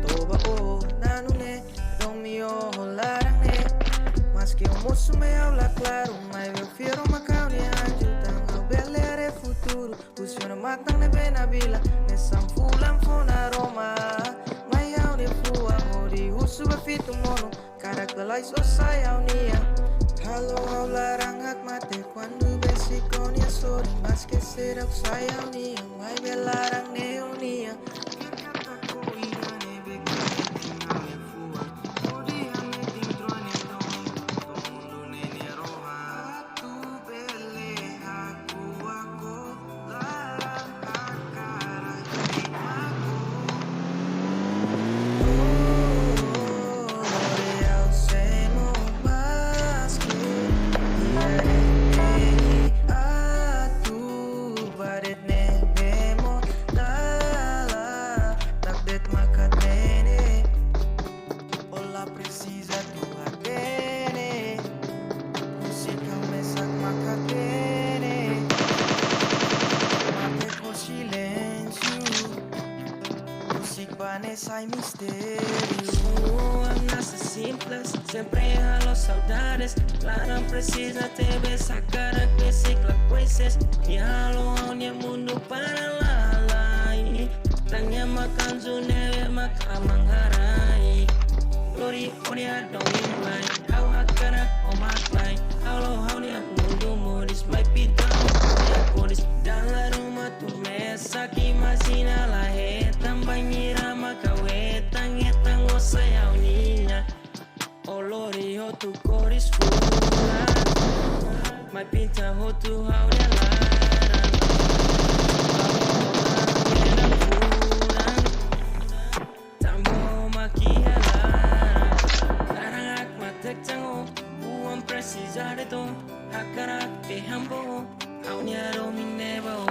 Toba o nanu ne'e, domin Mosu mai ha'u la klaru, maibé fiar mak ha'u-nia anju, tan ha'u bele haree futuru. Husi ona matan ne'ebé nabilan, hanesan fulan fó naroman. Mai ha'u-nia fuan hodi husu ba fitu monu, karik lalais ó sai ha'u-nian. Halo ha'u laran hakmatek kuandu besik ó-nia sorin, maske seidauk sai ha'u-nian, maibé laran ne'e ó-nian. Baret ne'ebé mós dala, tak de'it mak hatene. Ó la presiza atu hatene. Husik ha'u mesak mak hatene. Matek ho silénsiu. Husik ba ne'e sai mistériu. Ha'u hanesan simples, sempre halo saudades. Laran presiza tebes, hakarak besik la kueses. Nia halo ha'u-nia mundu para lalais. Tan nia mak anju ne'ebé mak aman haraik. Lori ó-nia domin mai, ha'u hakarak ó mak mai. Halo ha'u-nia mundu moris, mai pitau ó-nia koris. Dala ruma atu mesak, imajina la hetan, bainhira mak ha'u hetan, hetan ó sai ha'u-nian. Ó lori hotu koris fulan, mai pinta hotu ha'u-nia laran. Ha'u laran fulan, tanba ó mak iha laran. Laran hakmatek, tanba ó buan presiza de'it ó, hakarak dehan ba ó, ha'u-nia domin ne'e ba ó.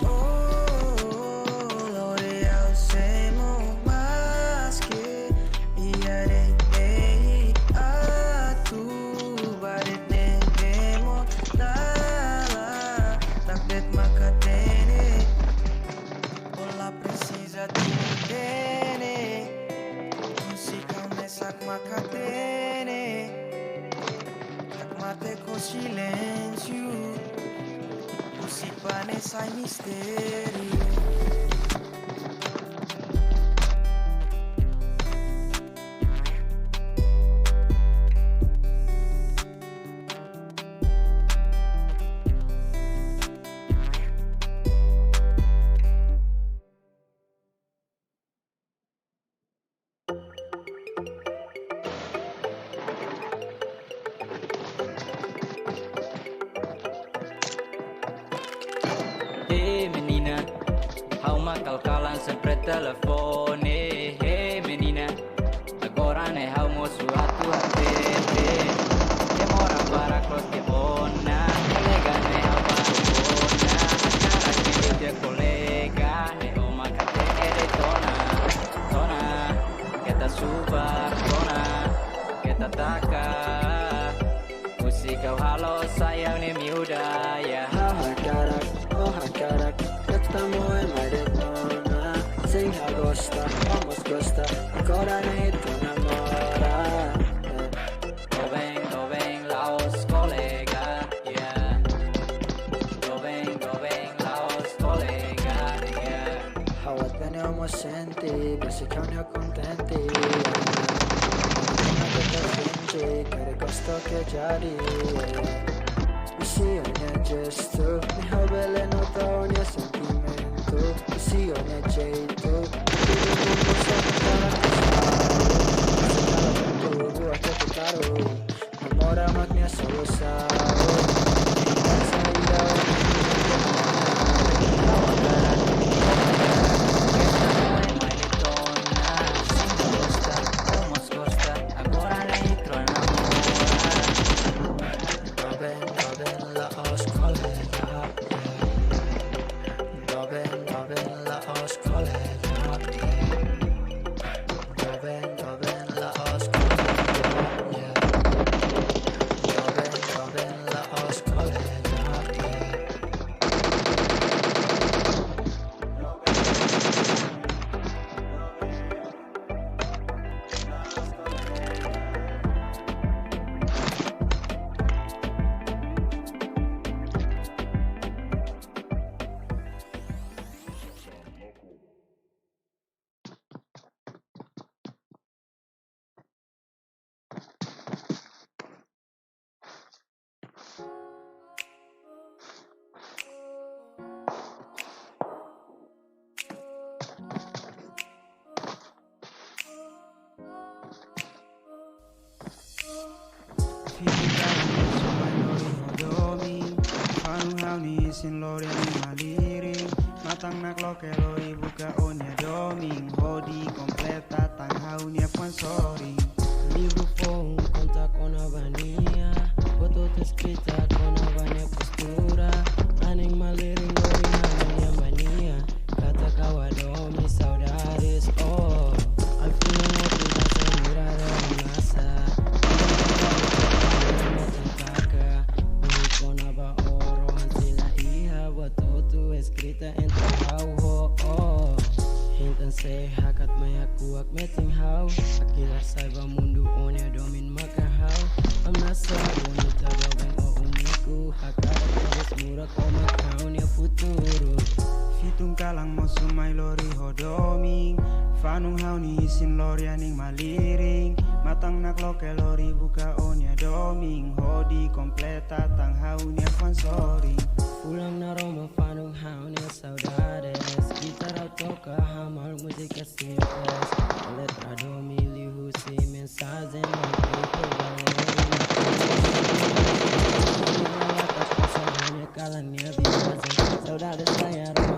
Oh, lori ha'u sei mós maske, iha de'it atu, baret ne'ebé mós dala, tak de'it mak hatene. Ó la presiza atu hatene. Husik ha'u mesak mak hatene. Hakmatek ho silénsiu. Husik ba ne'e sai mistériu. Hey menina, ha'u mak kalan-kalan sempre telefone. Hey menina, agora ne'e ha'u mosu atu hatete. Demora para close ke ona, kolega ne'e ha'u baru ona. Hakarak ke dia kolega, ne'e ó mak hatene de'it ona. Ona, keta subar, ona, keta taka. Husik ha'u halo sai ha'u-nia miúda, yeah. Ha'u hakarak, ó hakarak, keta moe mai de'it ona. Sem ha'u gosta, ó mós gosta, agora ne'e ita namora, yeah. Doben, doben, la'ós kolega, yeah. Doben, doben, la'ós kolega, yeah. Ha'u hatene ó mós sente, besik ha'u-nia kontente, yeah. Ha'u hatene ó mós sente, karik gosta ke jadi, yeah. Husi ó-nia jestu, ne'e ha'u bele nota ó-nia sentimentu. Husi ó-nia jeitu, tudu mundu sabe katak sabe. Segala bentuk buat kita taruh. Namora mak nia solusaun. Ita saida ó-nia Doben, doben, la'ós kolega, yeah. Doben, doben, la'ós kolega, yeah. Doben, doben, la'ós kolega, yeah. Doben, doben, Fitun kalan mosu mai lori ho domin, fanun ha'u-nia isin lori anin malirin, matan nakloke lori buka ó-nia domin, hodi kompleta tan ha'u-nia fuan sorin. Livru foun konta kona-ba nia, buat hotu eskrita kona-ba nia postura, anin malirin lori ha'u-nia mania, katak ha'u hadomi saudades, oh. Al fin enkontru dansa mirada masa. Taka, buat kona-ba ó, rohan sila iha, buat hotu eskrita entre ha'u ho ó. Entaun se hakat mai hakuak metin ha'u, hakilar sai ba mundu ó-nia domin maka ha'u. Amasa bonita doben ó úniku, hakarak terus murak ó mak ha'u-nia futuru. Fitun kalan mosu mai lori ho domin, fanun ha'u-nia isin lori anin malirin, matan nakloke lori buka ó-nia domin, hodi kompleta tan ha'u-nia fuan sorin. Fulan naroman fanun ha'u-nia saudades, gitara toka hamal múzika simples, letra domin liuhusi mensajen no people valor. Kalan nia viajen, saudades saya rumah.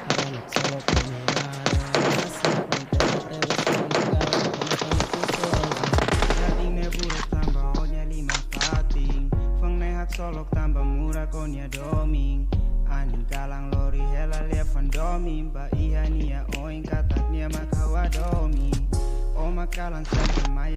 Haranak solo kami rasa, kontente terus kami kala, kontente terus. Jadi ne buruk tanba ó-nia liman fatin, fang ne haksolok tanba murak ó-nia domin. Anin kalan lori hela liafuan domin, ba iha nia oin katak nia mak ha'u hadomi. Ó mak kalan sempre mai.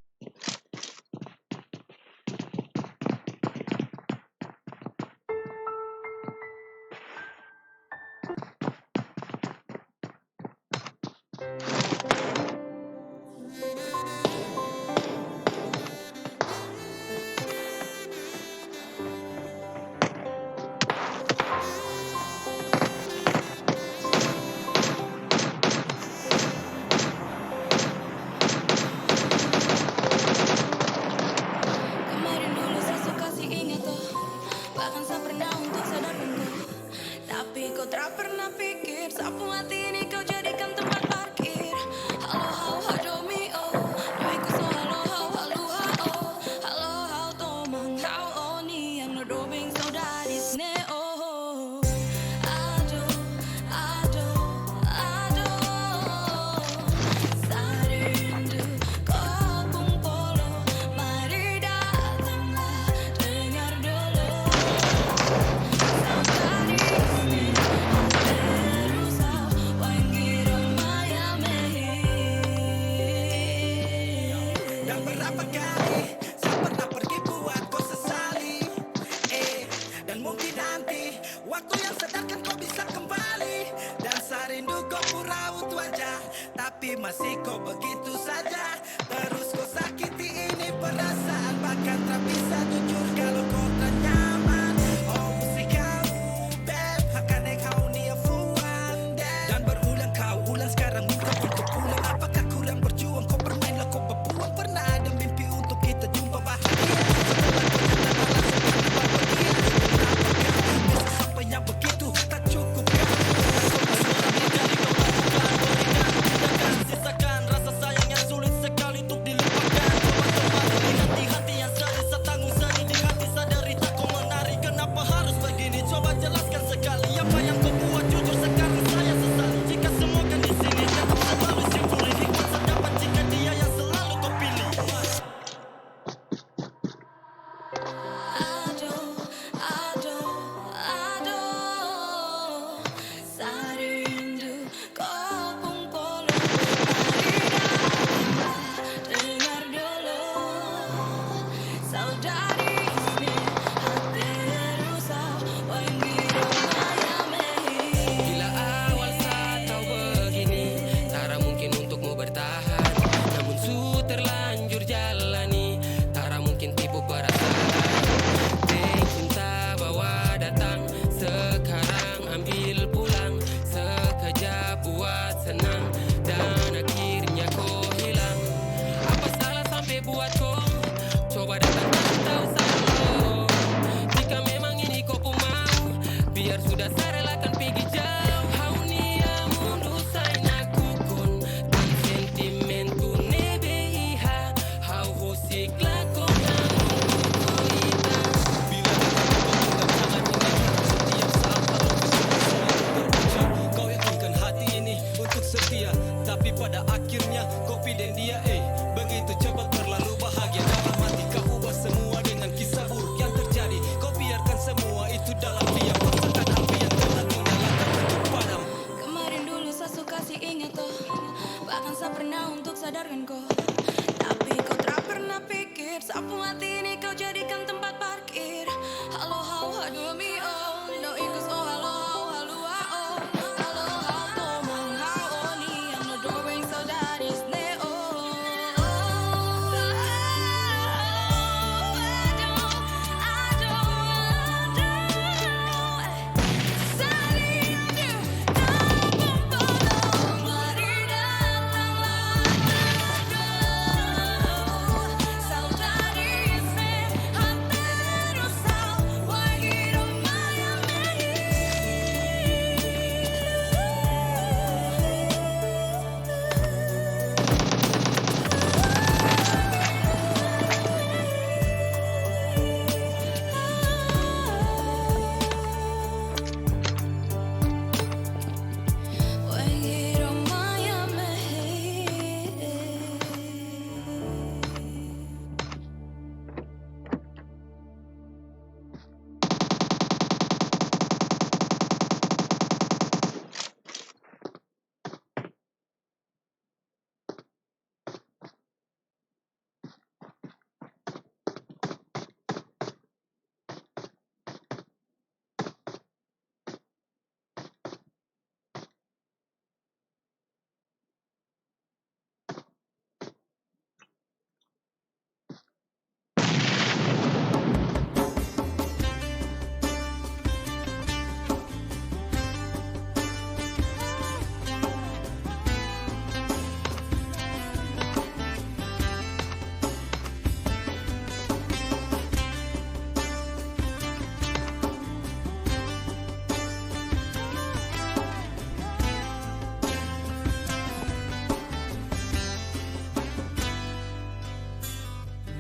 Kemarin dulu saya suka si ingat tuh, bahkan saya pernah untuk sadarkan kau. Tapi kau tak pernah pikir, sapu hati ini kau jadikan tempat parkir. Halo hau hadomi ó, domin ku só halo hau haluha ó. Halo hau toman hau ó-nian no doben saudades ne'e ó. Aduh, aduh, aduh. Saya rindu kopung polo, mari datanglah, dengar dulu. Saudades ne'e, terus hau panggil Miami. Dan berapa kali saya pernah pergi buat kau sesali, eh, dan mungkin nanti waktu yang sadarkan kau bisa kembali. Dan saya rindu kau pura utuh aja, tapi masih kau begitu saja. Terus kau sakiti ini perasaan, bahkan tak bisa jujur kalau kau tak nyaman. Oh, usik ha'u, beb, hakanek ha'u-nia fuan, deb. Dan berulang kau ulang sekarang, minta untuk pulang. Apakah kurang berjuang kau bermain, lah kau berpulang. Pernah ada mimpi untuk kita jumpa bahagia. Setelah kau nyatakan rasa bahagia, kenapa kau bisa sampai yang begitu tak cukup? Sisakan rasa sayang yang sulit sekali untuk dilupakan. Coba kembali di hati, hati yang sedih, setanggung sendiri di hati, sadari tak kau Sudah sa relakan pigi jauh, ha'u-nia mundu sai nakukun. Tan sentimentu ne'ebé iha, ha'u husik lakon ha'u-nia ita. Bila kau tak butuhkan, jangan ingat. Setiap saat kalau butuh, selalu berbicara. Kau yakinkan hati ini untuk setia, tapi pada akhirnya kau pilih dia, eh. Begitu cepat berlalu bahagia dalam hati. Kau ubah semua dengan kisah buruk yang terjadi. Kau biarkan semua itu dalam diam. Paksakan api yang telah kau nyalakan untuk padam. Kemarin dulu sa suka si ingat toh, bahkan sa pernah untuk sadarkan ko. Tapi kau tak pernah pikir, sapu hati ini kau jadikan tempat parkir. Halo hau hadu mi o, no ikus o halo hau halua o. Halo hau tomang hau o nian no doben saudades ne'e o.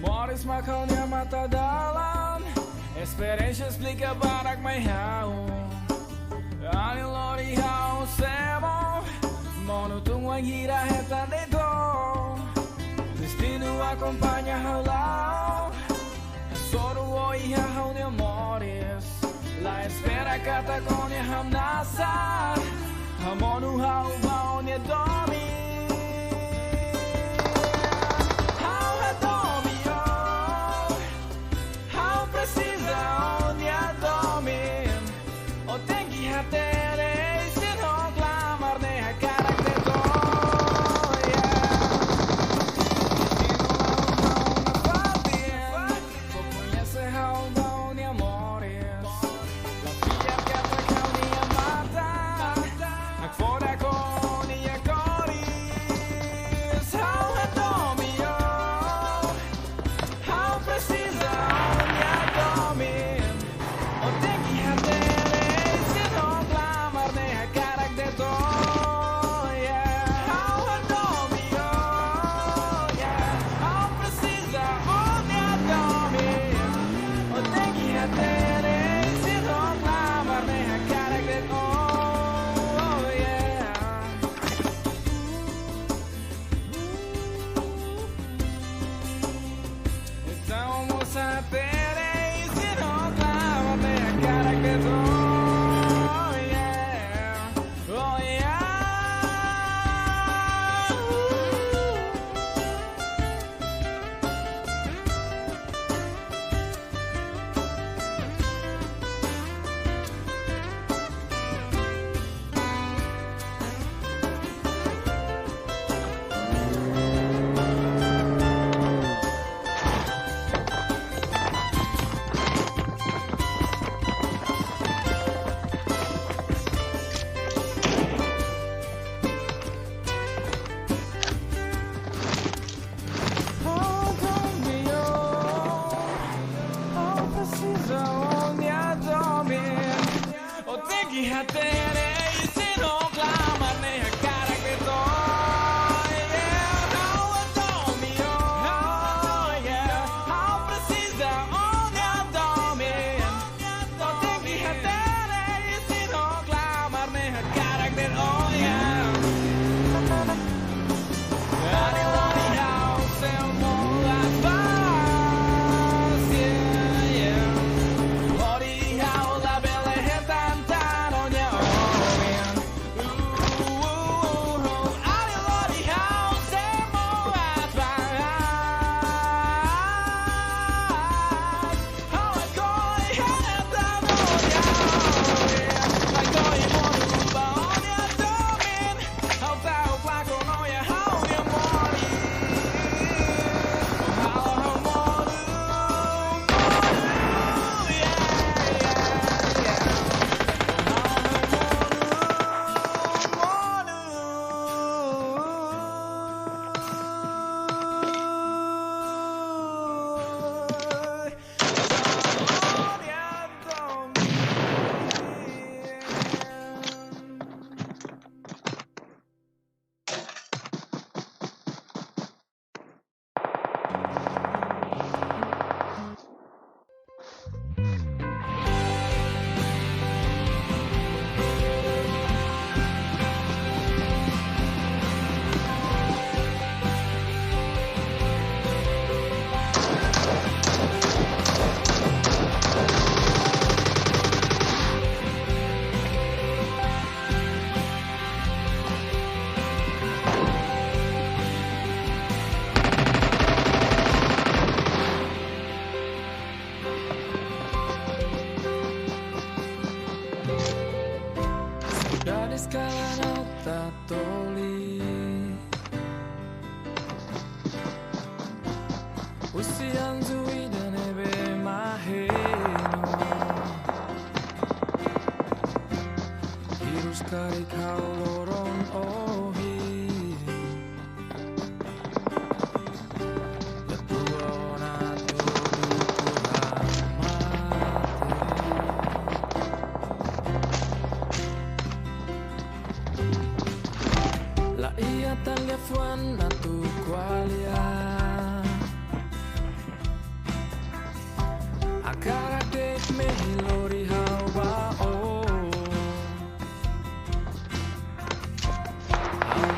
Moris mak ha'u-nia matadalan, esperiénsia esplika barak mai ha'u. Alin lori ha'u semo, monu tun wainhira hetan de'it ó. Destinu akompaña ha'u la'o, hasoru ó iha ha'u-nia moris. La espera katak ó-nia hamnasa, hamonu ha'u ba ó-nia domin. Ha'u hadomi ó, ha'u presiza ó-nia domin. Ó tenke hatene, isin ho klamar ne'e hakarak de'it ó. Destinu la'o ha'u nafatin. Ó koñese ha'u ba ó-nia moris. La fiar katak ha'u-nia matan hakfodak ó-nia kores. Ha'u hadomi ó, ha'u presiza ó-nia domin. Ó tenke hatene, isin ho klamar Hatene isin ho klamar ne'e hakarak de'it, oh yeah. Ha'u atu mi, oh yeah. Ha'u presiza ó-nia domin. Ó tenke hatene isin ho klamar ne'e hakarak de'it, oh yeah. Ari lori ha'u sei moras ba, yeah, yeah. Lori ha'u labele hetan tan ó-nia oin. Uh, uh, uh, uh. Ari lori ha'u sei moras ba. Saudades kala nota toli. Husi anju ida ne'ebé maheno. Hirus karik ha'u loron ohin. Depois ona tudu ku hamate. La iha tan liafuan atu ko'alia. Hakarak de'it mehi lori ha'u ba ó. Ha'u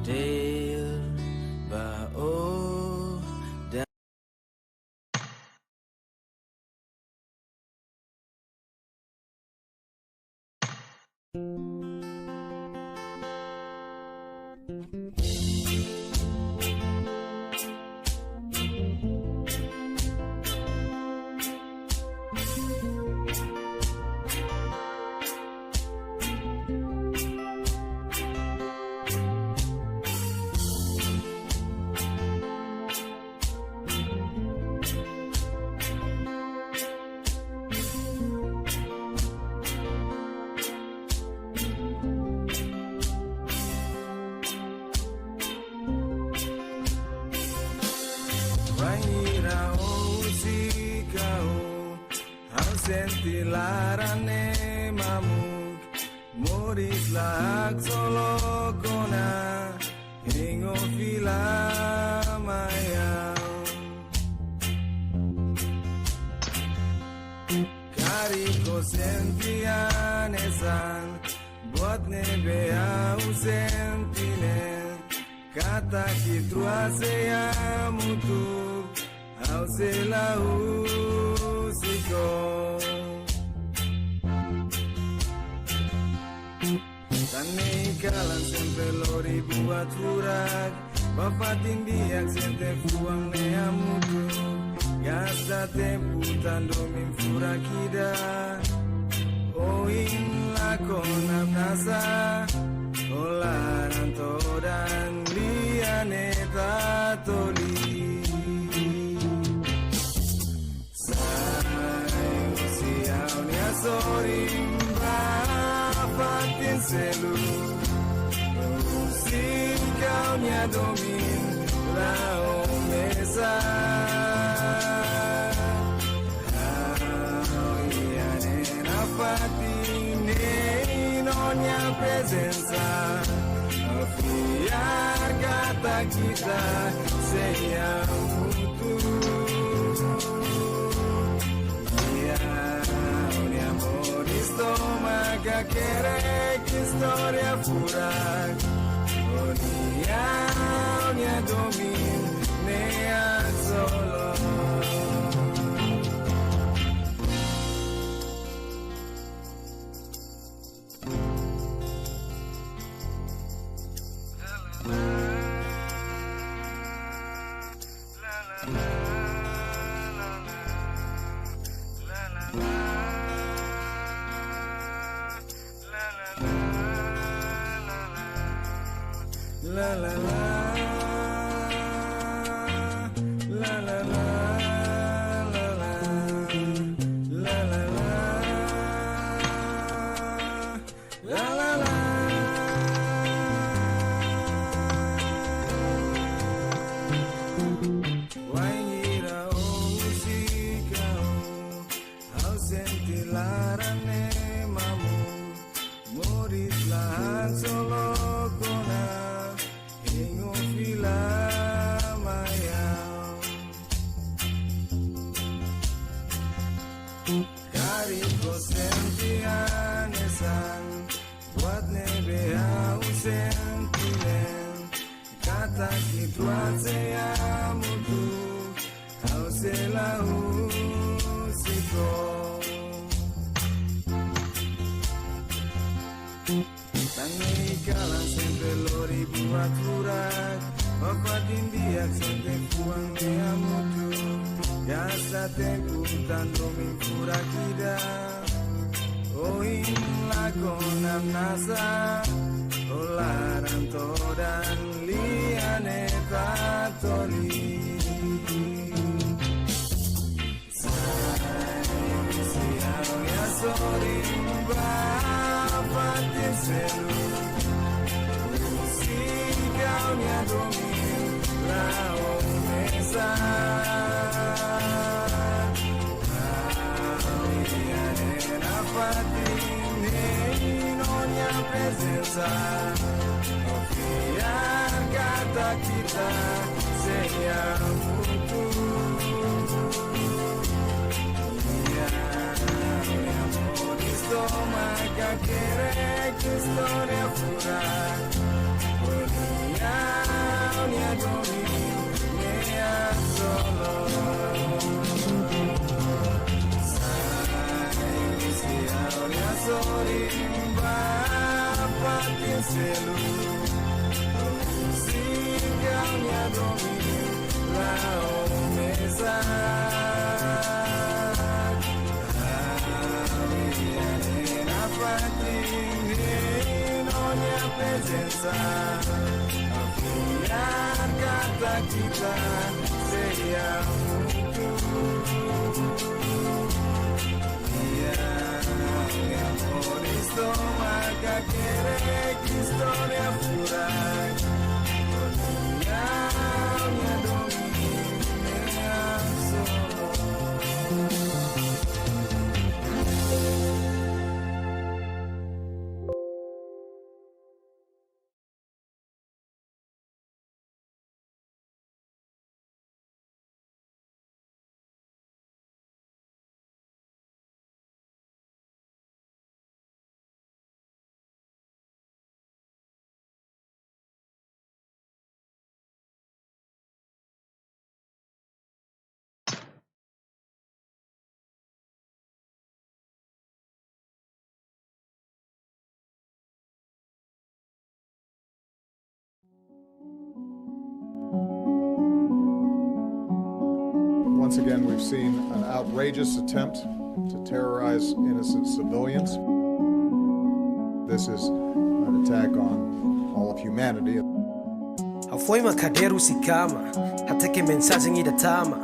Deel ba o da. Bainhira o husik ha'u, ha'u sente laran ne'e mamuk. Moris la haksolok ona, hein o fila mai ha'u. Karik o sente hanesan buat ne'ebé ha'u sente ne'e, katak ita rua sei hamutuk, ha'u sei la husik o. Tan ne'e kalan sempre lori buat furak, ba fatin di'ak sente fuan ne'e hamutuk. Gasta tempu tan domin furak ida. Ohin la kona nasa, o laran todan lia ne'e tatoli. Sai husi ha'u-nia sorin ba fatin seluk. Husik ha'u-nia domin la'o mesak. Ha'u iha ne'e nafatin, hein o-nia prezensa. Fiar katak ita sei hamutuk. Iha o-nia moris tomak hakerek istória furak. Ohin ha'u-nia domin ne'e haksolok. La la la, la la la, la la la, la la la, la la la. Wainhira o husik ha'u, ha'u sente laran ne'e mamuk. Moris la haksolok ona, hein o fila mai ha'u. Karik o sente hanesan buat ne'ebé ha'u sente ne'e, katak ita rua sei hamutuk, ha'u sei la husik o. Tan ne'e kalan sempre lori buat furak, ba fatin di'ak sente fuan ne'e hamutuk. Gasta tempu tan domin furak ida. Ohin la kona nasa, o laran todan lia ne'e tatoli. Sai husi ha'u-nia sorin ba fatin seluk. Husik ha'u-nia domin la'o mesak. Ha'u iha ne'e nafatin, hein o-nia prezensa. Fiar katak ita sei hamutuk. Iha o-nia moris tomak hakerek istória furak. Ohin Once again, we've seen an outrageous attempt to terrorize innocent civilians. This is an attack on all of humanity. Ha'u foin mak hadeer husi kama, hateke mensajen ida tama.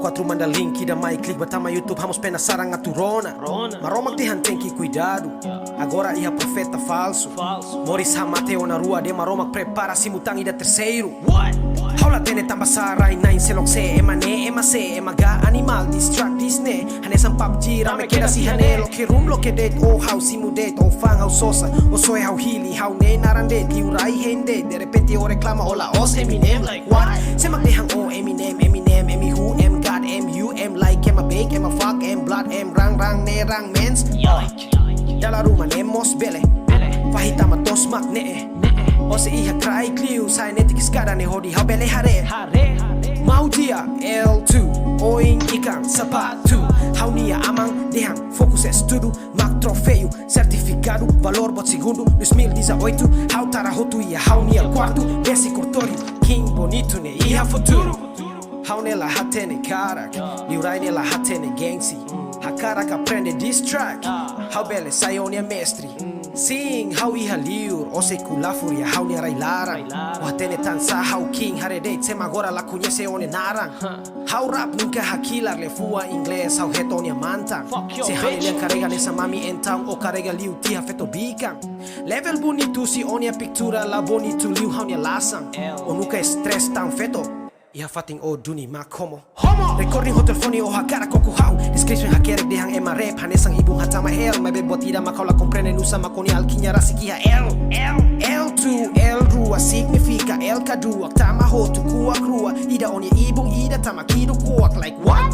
Kuatru manda link ida mai klik ba tama YouTube, ha'u mós penasaran atu rona. Rona. Maromak dehan tenke kuidadu. Ya. Agora iha profeta falsu. Falsu. Moris hamate ona rua, dehan Maromak prepara simu tan ida terseiru. What? Ha'u la hatene tanba sá rai-na'in seluk sé, ema ne'e, ema sé, ema gá animál, distract di'ak ne'e. Hanesan PUBG, rame kedas iha ne'e, loke room, loke date, o ha'u simu date, o fa'an ha'u sosa, o soe ha'u hili, ha'u-nia naran de'it, liurai hein de'it, derrepente o reklama, o la'ós Eminem, like, what? Sé mak dehan o Eminem, Eminem, em who, em God, em you, em like, em a bake, em a fuck, em blood, em rang, rang, ne'e rang mens. Yo. Dala ruma ne'e mós bele. Bele. Fahi tama to'os mak ne'e. Ne'e. O sei iha kraik liu, sai netik eskada ne'e hodi ha'u bele haree. Haree. Mau dia, L two, oin ikan sapatu. Ha'u-nia aman dehan fokus estudu, mak troféu, sertifikadu, valór buat segundu, dois mil e dezoito, ha'u tara hotu iha ha'u-nia kuartu, besik kortóriu, king bonitu ne'e iha futuru. Ha'u ne'e la hatene karak, liurai ne'e la hatene gengsi, hakarak aprende diss track, ha'u bele sai o-nia mestre. Sin, ha'u iha liur, o sei kulafur iha ha'u-nia rai-laran. Rai-laran. O hatene tansá ha'u king, haree de'it sé mak agora la koñese o-nia naran. Huh. Ha'u rap nunka hakilar, liafuan inglés ha'u hetan o-nia mantan. Fuck your bitch. Se ha'u-nia lian karrega hanesan mami entaun o karrega liu tiha feto bikan. Level bonitu se o-nia pintura la bonitu liu ha'u-nia lasan. L. O nunka stress tan feto. Iha fatin o duni mak homo. Homo! Recording ho telefone o hakarak koko ha'u. Description hakerek dehan ema rap hanesan ibun hatama hell. Maibé buat ida mak ha'u la komprende nusá mak o-nia alkiña rasik iha L. L. L two, L rua signifika L kaduak, tama hotu kuak rua. Ida o-nia ibun, ida tama kiduk kuak. Like what?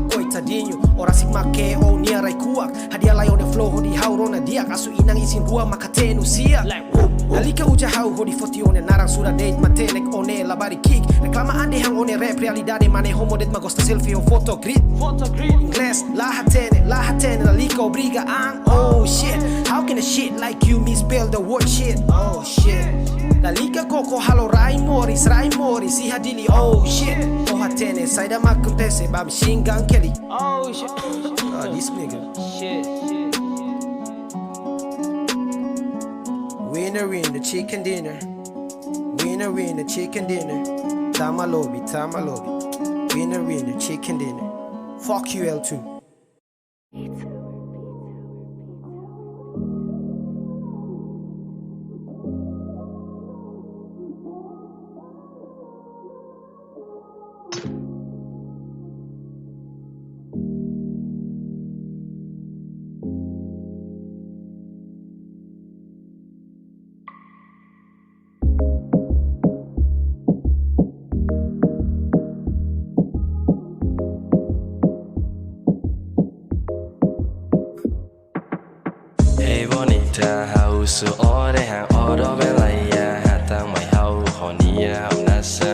Koitadiñu, o rasik mak ke o-nia rai kuak. Hadi'a lai o-nia flow hodi ha'u rona di'ak, asu inan isin-rua mak hatene si'ak. Like, whoop, whoop. Lalika uza ha'u hodi foti o-nia naran, sura de'it matenek o-nia labarik ki'ik. Reklama an dehan o-nia rap realidade, mane homo de'it mak gosta selfie ho foto grid. Foto grid. Inglés la hatene, la hatene, lalika obriga an. Oh shit, how can a shit like you misspell the word shit? Oh shit. Lalika koko halo rai moris, rai moris iha Dili. Oh shit. O hatene saida mak akontese ba machine gun Kelly. Oh shit. Ah, this nigga. Shit. Winner, winner, chicken dinner. Winner, winner, chicken dinner. Tama lobby, tama lobby. Winner, winner, chicken dinner. Fuck you, L two. Hey bonita, ha'u husu o dehan o doben laiha, hatán mai ha'u ho nia, ha'u nasa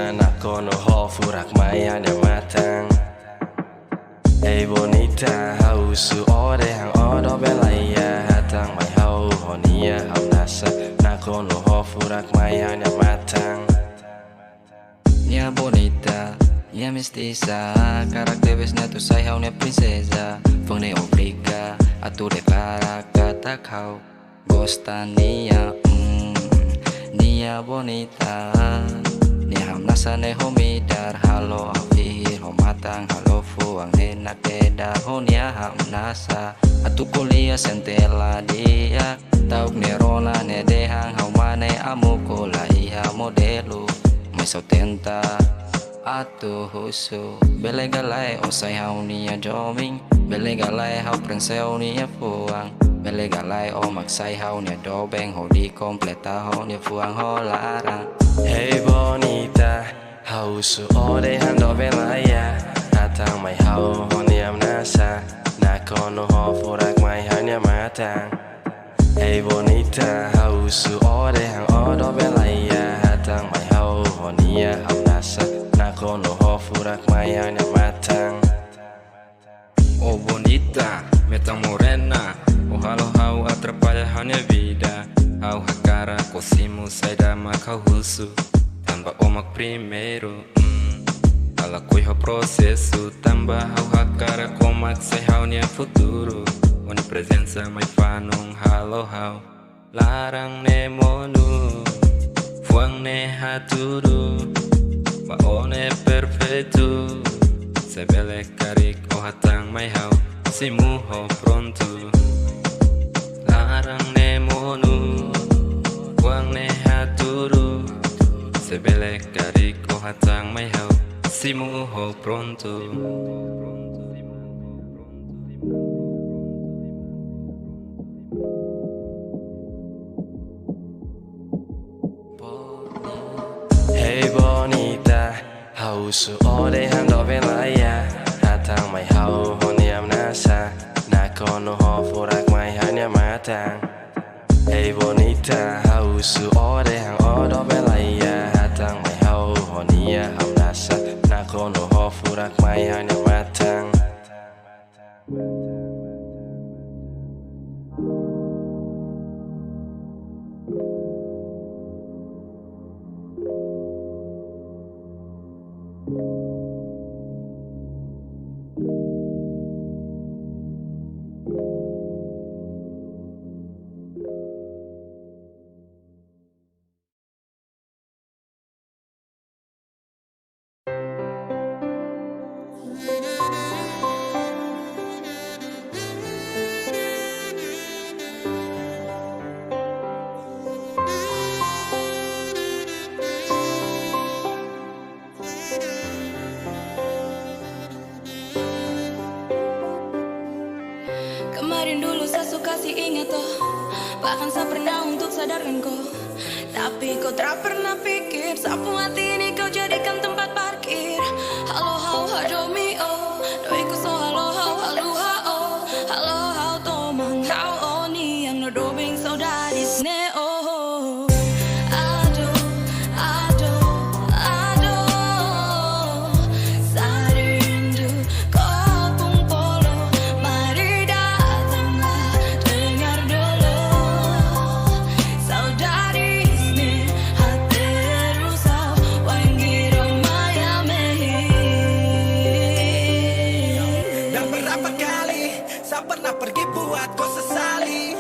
Bonita, ha'u husu ó dehan ó doben la iha, hatán mai ha'u ho nia ha'u nasa, nakonu ho furak mai ha'u-nia matan. Nia bonita, nia mestiza, hakarak tebes nia atu sai ha'u-nia prinseza. Fuan ne'e obriga atu deklara katak ha'u gosta nia, mm, nia bonita. Nia hamnasa ne'e ho midar, halo ha'u fihir ho matan, halo fuan ne'e nakdedar ho nia hamnasa. Atu ko'alia sente la di'ak, ta'uk nia rona ne'e dehan ha'u mane, amu ko'alia iha modelu. Mais ha'u tenta atu husu, bele ka lae ó sai ha'u-nia doben, bele ka lae ha'u preenxe ó-nia fuan, bele ka lae ó mak sai ha'u-nia doben hodi kompleta ha'u-nia fuan ho laran. Hei bonita, ha'u husu ó dehan doben la iha, hatán mai ha'u ho nia hamnasa, nakonu ho furak mai ha'u-nia matan. Hei bonita, ha'u husu ó dehan ó doben la iha, hatán mai ha'u ho nia hamnasa, nakonu ho furak mai ha'u-nia matan. Oh bonita, metan morena, ó halo ha'u atrapalla ha'u-nia vida. Ha'u hakarak ó simu saida mak ha'u husu, tanba ó mak primeiru. Mm. Ha'u lakohi ha'u prosesu, tanba ha'u hakarak ó mak sai ha'u-nia futuru. Ó-nia prezensa mai fanun halo ha'u laran ne'e monu, fuan ne'e hatudu, ba ó ne'e perfeitu. Se bele karik ó hatán mai ha'u, simu ho prontu. Laran ne'e monu, fuan ne'e hatudu. Se bele karik ó hatán mai ha'u, simu ho prontu. Hei bonita, ha'u husu ó dehan doben la iha, hatán mai ha'u ho nia hamnasa, nakonu ho furak mai ha'u-nia matan. Hei bonita, ha'u husu ó dehan ó doben la iha, hatán mai ha'u ho nia hamnasa, nakonu ho furak mai ha'u-nia matan. Kemarin dulu sa suka si ingat oh, bahkan sa pernah untuk sadarkan ko. Tapi ko tra pernah pikir, sapu hati ini kau jadikan tempat parkir. Halo ha'u hadomi oh, doiku so halo ha'u haluha oh. Halo ha'u toman ha'u ó-nian no doben saudades ne'e oh. Aduh, aduh, aduh, sa rindu ko pung polo, mari datanglah, dengar dulu. Saudades ne'e ha'u terus ha'u, wainhira mai ami. Dan berapa kali sa pernah pergi buat ko sesali.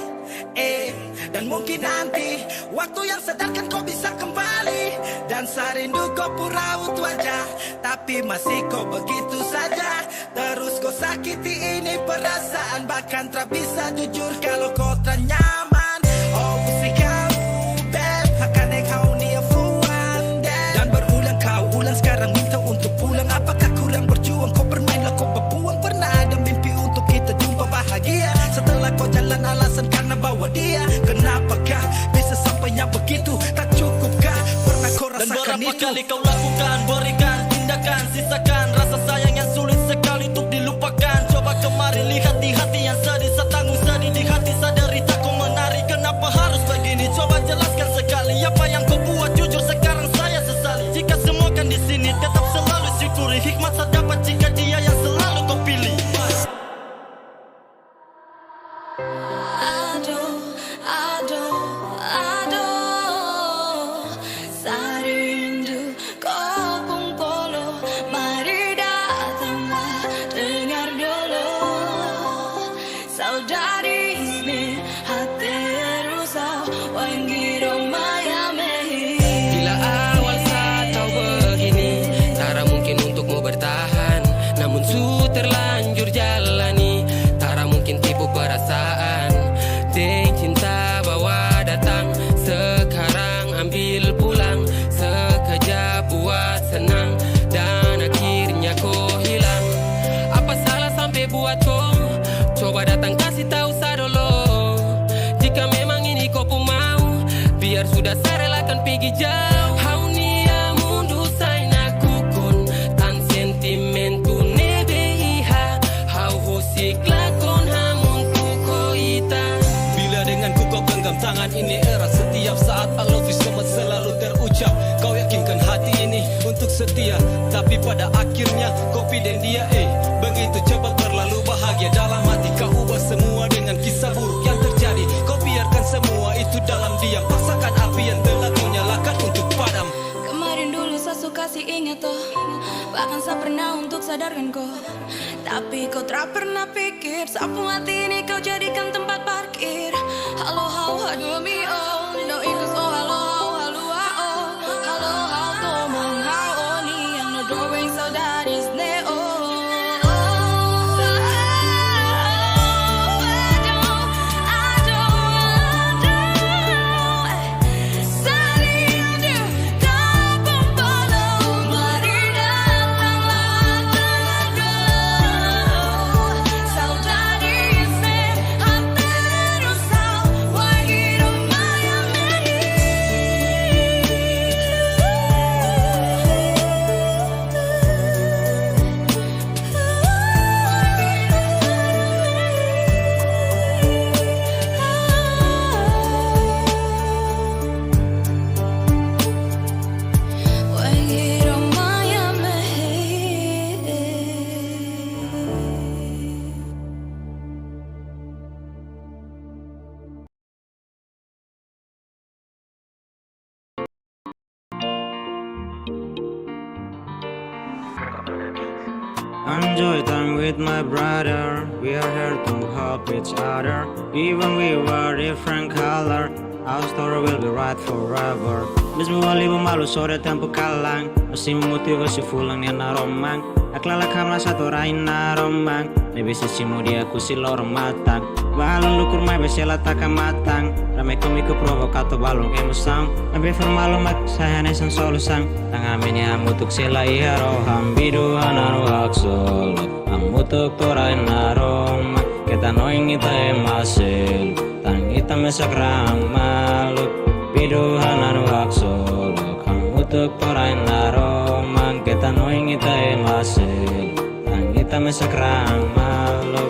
Eh, dan mungkin nanti waktu yang sadarkan ko bisa kembali. Dan sa rindu ko pun raut wajah, tapi masih ko begitu saja. Terus ko sakiti ini perasaan, bahkan tra bisa jujur kalau ko tra nyaman. Oh, usik ha'u, beb, hakanek ha'u-nia fuan, dan berulang kau ulang sekarang minta untuk pulang. Apakah kurang berjuang ko bermain lah ko babuang? Pernah ada mimpi untuk kita jumpa bahagia, setelah ko jalan alasan karena bawa dia. Kenapakah bisa sampainya begitu? Tak cukupkah pernah ko rasakan itu? Dan berapa kali kau lakukan, berikan, tindakan, sisakan rasa sayang yang sulit sekali untuk dilupakan. Coba kemarin lihat di hati yang sedih, sa tanggung sedih di hati, sa derita ko menari. Kenapa harus begini? Coba jelaskan sekali apa yang ko buat, jujur sekarang saya sesali. Jika semua kan di sini, tetap selalu syukuri hikmat sa dapat jika dia yang selalu ko pilih. Saudades ne'e, ha'u terus ha'u, wainhira mai ami. Bila awal sá tau begini, tak ada mungkin untukmu bertahan. Namun su terlanjur jalani, tak ada mungkin tipu perasaan. Deng cinta bawa datang, sekarang ambil pulang. Sekejap buat senang, dan akhirnya ko hilang. Apa salah sampai buat ko coba datang kasih tahu sa dulu? Jika memang ini ko pu mau, biar sudah sa relakan pigi jauh. Ha'u-nia mundu sai nakukun, tan sentimentu ne'ebé iha. Ha'u husik lakon hamutuk ho ita. Bila denganku kau genggam tangan, ini erat. Setiap saat I love you so much selalu terucap. Kau yakinkan hati ini untuk setia, tapi pada akhirnya ko pi deng dia, eh. Begitu cepat berlalu bahagia dalam hati. Kau ubah semua dengan kisah buruk yang terjadi. Kau biarkan semua itu dalam diam. Paksakan api yang telah kau nyalakan untuk padam. Kemarin dulu sa suka si ingat toh, bahkan sa pernah untuk sadarkan ko. Tapi kau tak pernah pikir, sa pung hati ini kau jadikan tempat parkir. Halo ha'u ha'u dua mi oh, no ikus oh, halo ha'u ha'u dua oh. Halo ha'u tomang ha'u oh, nian no doben saudades ne'e oh. Enjoy time with my brother. We are here to help each other. Even we wear different color, our story will be right forever. Mesmu wali ba malu sore tempu kalan, no simu motivasaun fulan iha naroman. Haklalak hamlaha satu rai naroman, ne'ebé sei simu di'ak husi loron-matan. Balun lukur maibé sei la taka matan, rame kómiku provoka to'o balun emosaun. Ne'ebé formalu mak sai hanesan solusaun. Tan ami-nia hamutuk sei la iha rohan. Bidu hananu haksolok, hamutuk to'o rai naroman. Keta hanoin ita ema seluk, tan ita mesak raan maluk. Bidu hananu haksolok, hamutuk to'o rai naroman. Keta hanoin ita ema seluk, tan ita mesak raan maluk.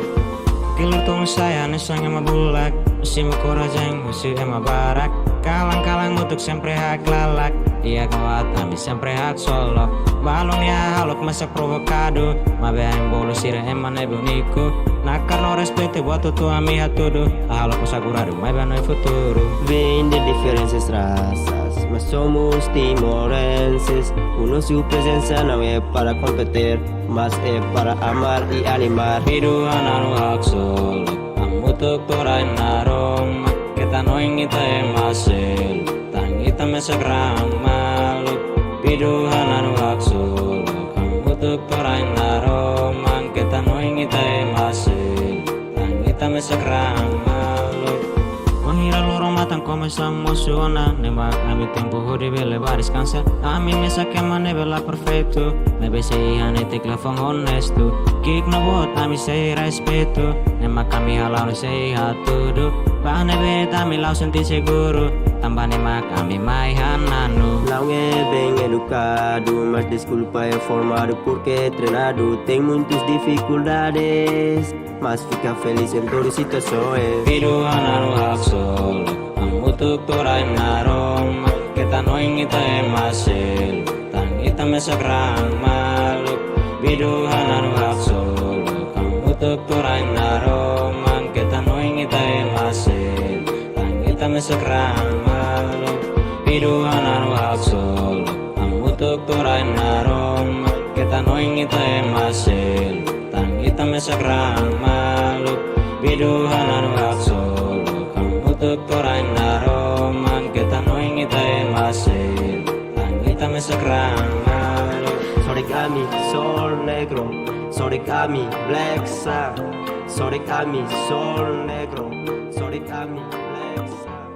Kilur tun sai hanesan ema bulak, no simu korajen husi ema barak. Kalan-kalan motuk sempre haklalak, iha kawat ami sempre haksolok. Balun iha hahalok mesak provokadu, maibé ami bolu sira ema ne'ebé úniku. Nakar no respeitu buat hotu ami hatudu, hahalok mós agora, maibé hanoin futuru. Vem de diferentes raças, mas somos timorenses. O nosso presença não é para competir, mas é para amar e animar. Bidu hananu haksolok, hamutuk to'o rai naroman. Keta hanoin ita ema seluk, tan ita mesak raan maluk. Bidu hananu haksolok, hamutuk to'o rai naroman. Keta hanoin ita ema seluk, tan ita mesak raan maluk. Wainhira loron-matan komesa mosu ona, ne'e mak ami tempu hodi bele bá deskansa. Ami mesak ema ne'ebé la perfeitu, maibé sei iha netik liafuan honestu. Ki'ik no boot ami sei respeitu, ne'e mak ami hala'o no sei hatudu. Ba ne'ebé ami la'o sente seguru, tanba ne'e mak ami mai hananu. Não é bem educado, mas desculpa, é formado porque é treinado. Tem muitas dificuldades, mas fica feliz em todas situações. Bidu hananu haksolok, hamutuk to'o rai naroman. Keta hanoin ita ema seluk, tan ita mesak raan maluk. Bidu hananu haksolok, hamutuk to'o rai naroman. Keta hanoin ita ema seluk, tan ita mesak raan maluk. Bidu hananu haksolok, hamutuk to'o rai naroman. Keta hanoin ita ema seluk, tan ita mesak raan maluk. Tuhan anu haksolok, kamu tak torain naroman, keta noing ita ema selu, tan ita mesak rang malu. Sonic Army, Sol Negro, Sonic Army, Black Sun, Sonic Army, Sol Negro, Sonic Army, Black Sun.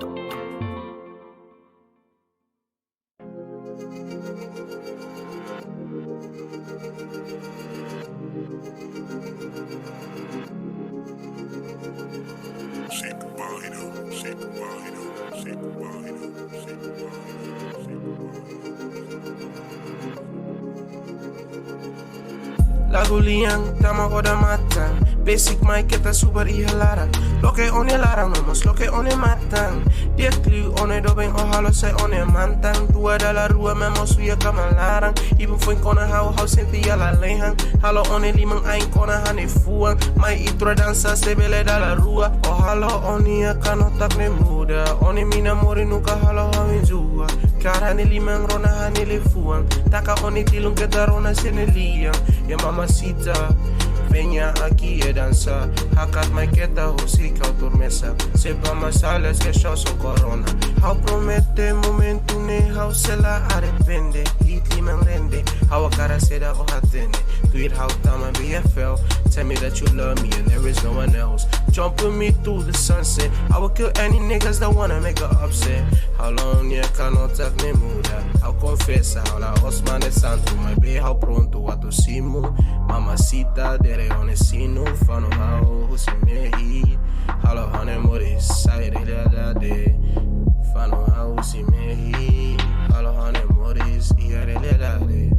Lagu lian tama odamatan, basic mai keta subar iha laran. Loke ó-nia laran no mós loke ó-nia matan. Di'ak liu ó-nia doben ó halo sai ó-nia mantan. Dua dala rua mak mosu iha kama laran. Ibun foin kona ha'u, ha'u sente iha lalehan. Halo ó-nia liman ain kona hanesan fuan. Mai ita rua dansa sei bele dala rua. Ó halo ó-nia kanotak ne'e muda. Ó-nia mina morin nunka halo ha'u enjoa. Kaer ó-nia liman rona ha'u-nia liafuan. Taka ó-nia tilun keta rona sira-nia lian. Ya mamacita, venha aqui e dança. Hakat mai keta husik ha'u tur mesak. Se ba masalas que só sou corona. Ha'u promete momentu ne'e ha'u sei la arrepende. Hit liman rende, ha'u hakarak seda ó hatene. Tuir ha'u tama B F L. Tell me that you love me and there is no one else. Jump with me through the sunset. I will kill any niggas that wanna make a upset. Halo ó-nia kanotak ne'e muda. Ha'u konfesa, ha'u la'ós mane santu, maibé ha'u prontu atu simu. Mamacita, dere ó-nia sinu, fanu ha'u husi mehi. Halo ha'u-nia moris sai realidade. Fanu ha'u husi mehi. Halo ha'u-nia moris iha realidade.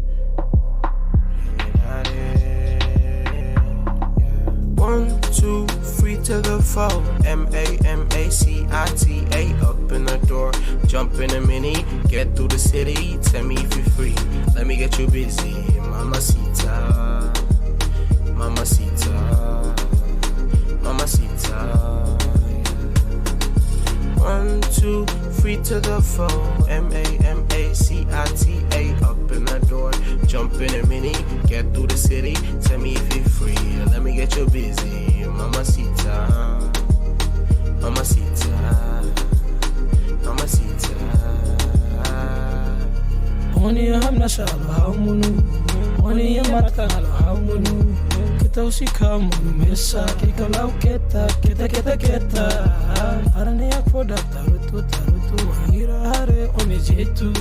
Realidade. Yeah. One, two, three to the four. M A M A C I T A, open the door. Jump in a mini, get through the city. Tell me if you're free. Let me get you busy. Mamacita. Mamacita. Mamacita. One, two, three to the four. M A M A C I T A, open the door. Jump in a mini, get through the city. Tell me if you're free. Let me get you busy. Mamacita. Mamacita. Mamacita. Ó-nia hamnasa halo ha'u monu. Ó-nia matan halo ha'u monu. Keta husik ha'u monu mesak. Keta la'o keta, keta, keta, keta. Haree ne'e hakfodak tarutu, tarutu. Wainhira haree ó-nia jeitu.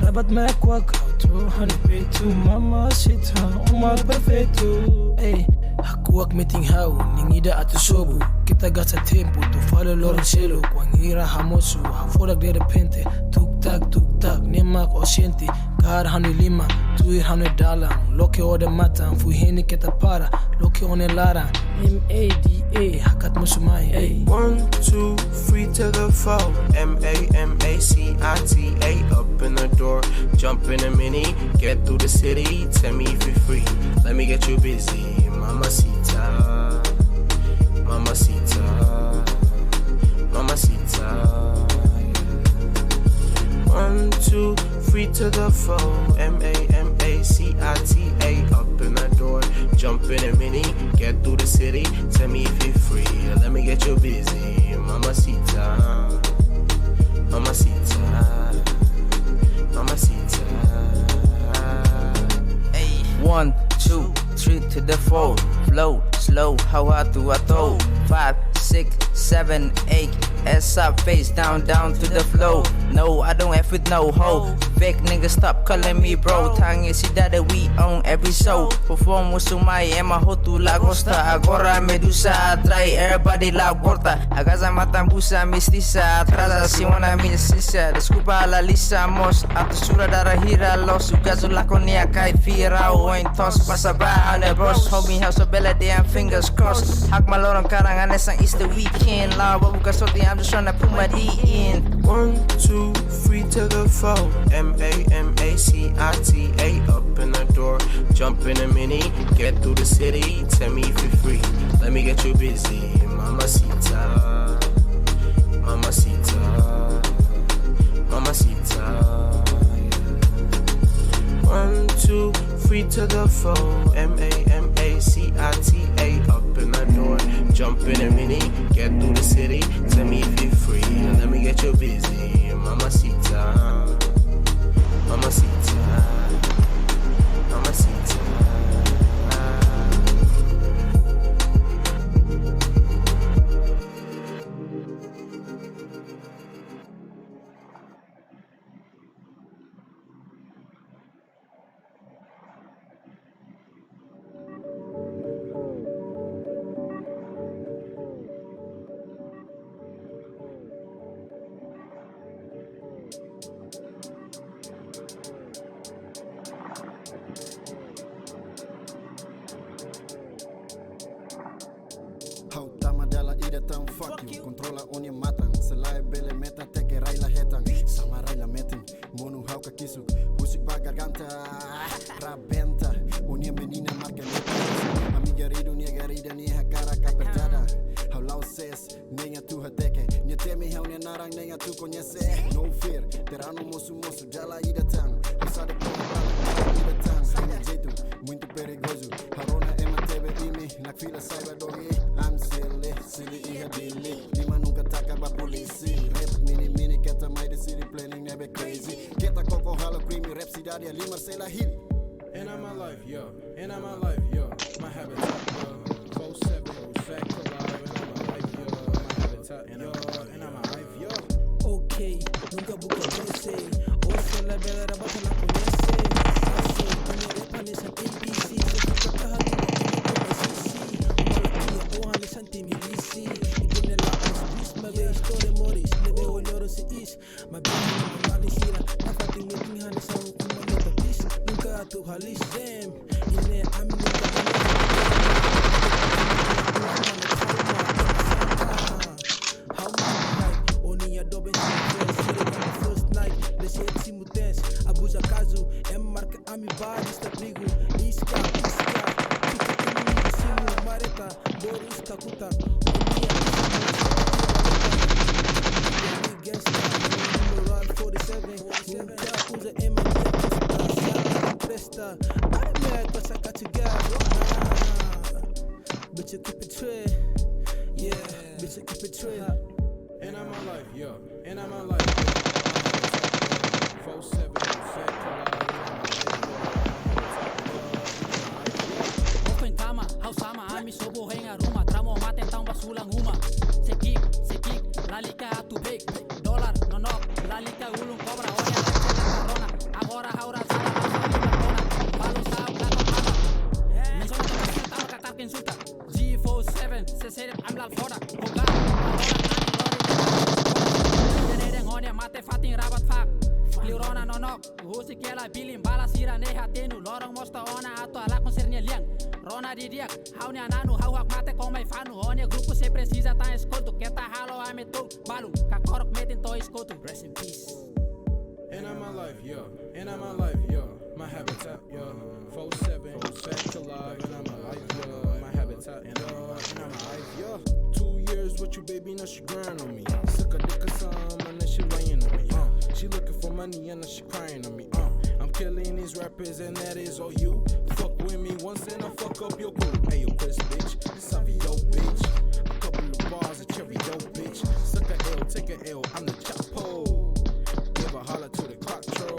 Rabat mai kuak ha'u to'o ha'u-nia peitu. Mamacita, ó mak perfeitu. Ei, hakuak metin ha'u, nia ida atu sobu. Keta gasta tempu, atu fali loron seluk. Wainhira ha'u mosu, ha'u fodak derrepente. Tuk tak, tuk tak, ne'e mak ó sente. Kaer ha'u-nia liman, tuir ha'u-nia dalan. Loke ó-nia matan, fui heni keta para. Loke ó-nia laran, M A D A, hakat mosu mai, ei. One, two, three to the four. M A M A C I T A, open the door. Jump in a mini, get through the city. Tell me if you're free. Let me get you busy. Mamacita. Mamacita. Mamacita. One, two, three to the four. M A M A C I T A, open the door. Jump in a mini, get through the city. Tell me if you're free. Let me get you busy. Mamacita. Mamacita. Mamacita. Hey. One, two, three to the four. Flow, slow, ha'u atu atu. Five, six, seven, eight. Ass up, face down, down to the flow. No, I don't F with no hoe. Fake niggas, stop calling me bro. Tangis cidade, we own every show. Perform musu mai, ema hotu la gosta. Agora Medusa atrai, everybody la corta. Agaza matan busa, mestiza, atrasa, se wanna me sisa. Deskulpa la lisa, mos. Atu sura dara hira, los. Gazu la konia kai, fira, o en tos. Pasa ba, ane bros. Homie, house of bela, damn, fingers crossed. Hakmalan loron kalan, ane sang is the weekend. La, wa buka sorti, I'm just tryna put my D in. One, two, three to the four. M A M A C I T A, open the door. Jump in a mini, get through the city. Tell me if you're free. Let me get you busy. Mamacita. Mamacita. Mamacita. One, two, three to the four. M A M A C I T A, open the door. Jump Up in a mini, get to the city, let me be free, let me get you busy, mamacita, mamacita, mamacita. Ha'u tama dala ida tan fuck you. Kontrola ó-nia matan. Se lae bele metan, teke rai la hetan. Sama rai la metin. Monu ha'u kakisuk. Husik ba garganta. Rabenta. Ó-nia menina marka nia. Ami garidu, nia garida, nia hakarak apertada. Ha'u la'ós ses, nia atu hateke. Nia temi ha'u-nia naran, nia atu koñese. No fear, terranu mosu-mosu, dala ida tan. Ha'u sadik kona bala, dala ida tan. Ha'u-nia jeitu, muito perigoso. Ha'u rona ema tebe imi, nakfila sai ba dogi. I'm silly, silly iha Dili. Lima nunka taka ba polisi. Rap mini mini, keta mai desidi, planning ne'ebé crazy. Keta koko halo crime, rap sidade ali Marcela Hill. And I'm alive, yo. And I'm alive, yo. My habitat, yo. Four seven, back alive. And I'm alive, yo. My habitat, yo. And I'm alive, yo. Ok, nunka buka bese. Oso la bela rabata na koñese. Ase, kone repa nesa A B C. Se fika kaha dua, kone repa sisi. Malakia, oha nesa timilisi. Ibune la os bis, ma be story moris. Lebe oloro se is. Ma be mali sira, na fatin meeting hane sa hukuma meta bis. Nunka atu halis dem. Ine ami nunka How much night? Oni ya doben si first, sira na first night. Desi et si mutens. Abuza kazu, em marka ami ba lista trigu. Iska, iska. Pitu kumi simu mareta. Boris kakuta. Oni ya iska. Gangsta. Moral forty-seven. Nunka uza ema dia presta. Presta. Ai, merda, saca to God. Bitch, you keep it true. Yeah, bitch, you keep it true. And I'm alive, yo. And I'm alive, yo. Four seven, Open tama, ha'u sama, ami sobu hein aruma, tramo mate tamba sulang uma. Sekik, sekik, lalika atu bek. Dólar, nonok, lalika ulun kobra, oya, rona. Agora ha'u rasa, rasa, rona. Balu sa'o, plato, tama. Menciona tu, tama, katar, insulta. G four seven, se sere amlal foda, hoga, hoga, ani lori. Dene den hone mate fatin rabat fak. Liu rona nonok, husi kela bilin bala sira ne'e hatenu. Lorong mosta ona atu ala konser nia lian. Rona didiak, ha'u-nia nanu, ha'u hak mate komai fanu. Ó-nia grupu se presiza tan eskoltu, keta halo ami tou. Balu, kakorok metin to'o eskoltu. Rest in peace. And I'm alive, yo. And I'm alive, yo. My habitat, yo. Four seven, back alive. And I'm alive, yo. My habitat, yo. And I'm alive, yo. Two years with you, baby, now she grind on me. Suck a dick or some, and then she laying on me. Uh, she looking for money, and now she crying on me. Uh, I'm killing these rappers, and that is all you. Fuck with me once, and I fuck up your crew. Hey, yo, Chris, bitch. Savio, bitch. A couple of bars of Cheerio, bitch. Suck a L, take a L, I'm the Chapo. Give a holler to the quattro.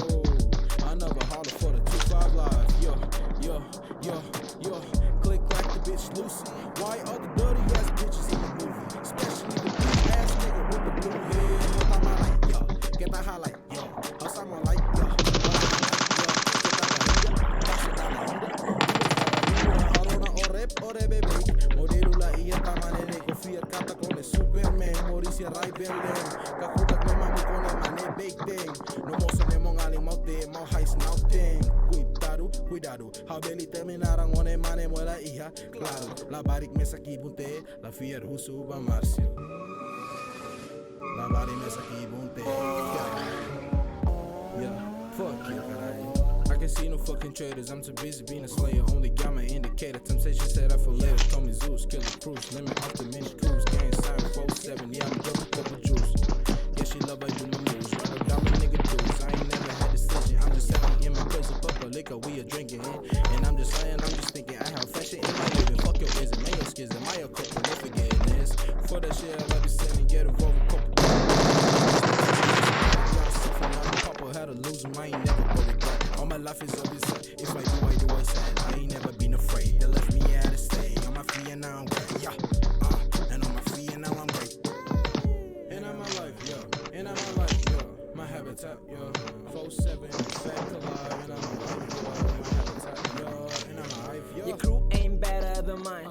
Another holler for the two five live. Yeah, yeah, yeah, yeah. Click like the bitch Lucy. Why all the dirty ass bitches in the movie? Especially the big ass nigga with the blue hair. Bota mala, yeah. Keta halai, yeah. Ha'u sama lai, yeah. Bota mala, yeah. Keta halai, yeah. Pasa dala, yeah. Arona o rap, o rap, baby. Modelu la iha tama ne'e, ko fiar kata kone Superman, morisi rai belen. Kakutak memang mi kone mane big thing. No moso memang ali mau te, mau hais now thing. Cuidado, cuidado. Ha'u bele temi naran one mane moela iha. Claro, labarik mesak ibun te, la fiar husu ba Marcio. Labarik mesak ibun te. Yeah, fuck you, caralho. I can see no fucking traitors. I'm too busy being a slayer. Only got my indicator. Temptation said I for later. Call me Zeus, kill the Cruz, limit off the mini cruise. Gang sign four seven, yeah, I'm drunk, couple juice. Yeah, she love I do my moves, right up down my nigga dudes. I ain't never had decision, I'm just sitting in my place of Papa Liquor, we are drinking it. And I'm just saying, I'm just thinking, I have fashion in my living. Fuck your ism, man, your skism, I a couple, don't forget it. That shit, I love you, sending, get involved with couple. Gotta suffer, now I'm couple, had to lose my, ain't never go regret. All my life is always, if I do, I do, I said, I ain't never been afraid. They left me at a stay, on my feet and now I'm great, yeah. Uh, and on my feet and now I'm great. And I'm alive, yeah. And I'm alive, yeah. My habitat, yeah. Four seven, fact alive, and I'm alive, yeah. My habitat, yeah. And I'm alive, yeah. Your crew ain't better than mine.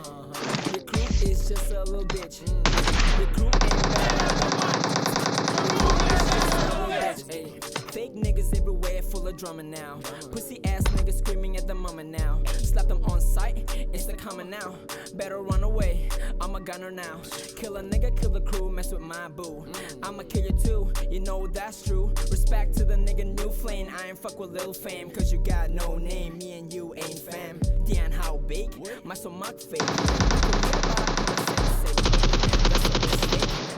Your crew is just a little bitch. Your crew ain't better than mine. Your crew is just a little bitch. Ayy. Fake niggas everywhere, full of drama now. Pussy ass niggas screaming at the mama now. Slap them on sight, it's the coming now. Better run away, I'm a gunner now. Kill a nigga, kill the crew, mess with my boo. I'ma kill you too, you know that's true. Respect to the nigga new flame, I ain't fuck with Lil Fame, cause you got no name, me and you ain't fam. Dian, how big? My so much fake.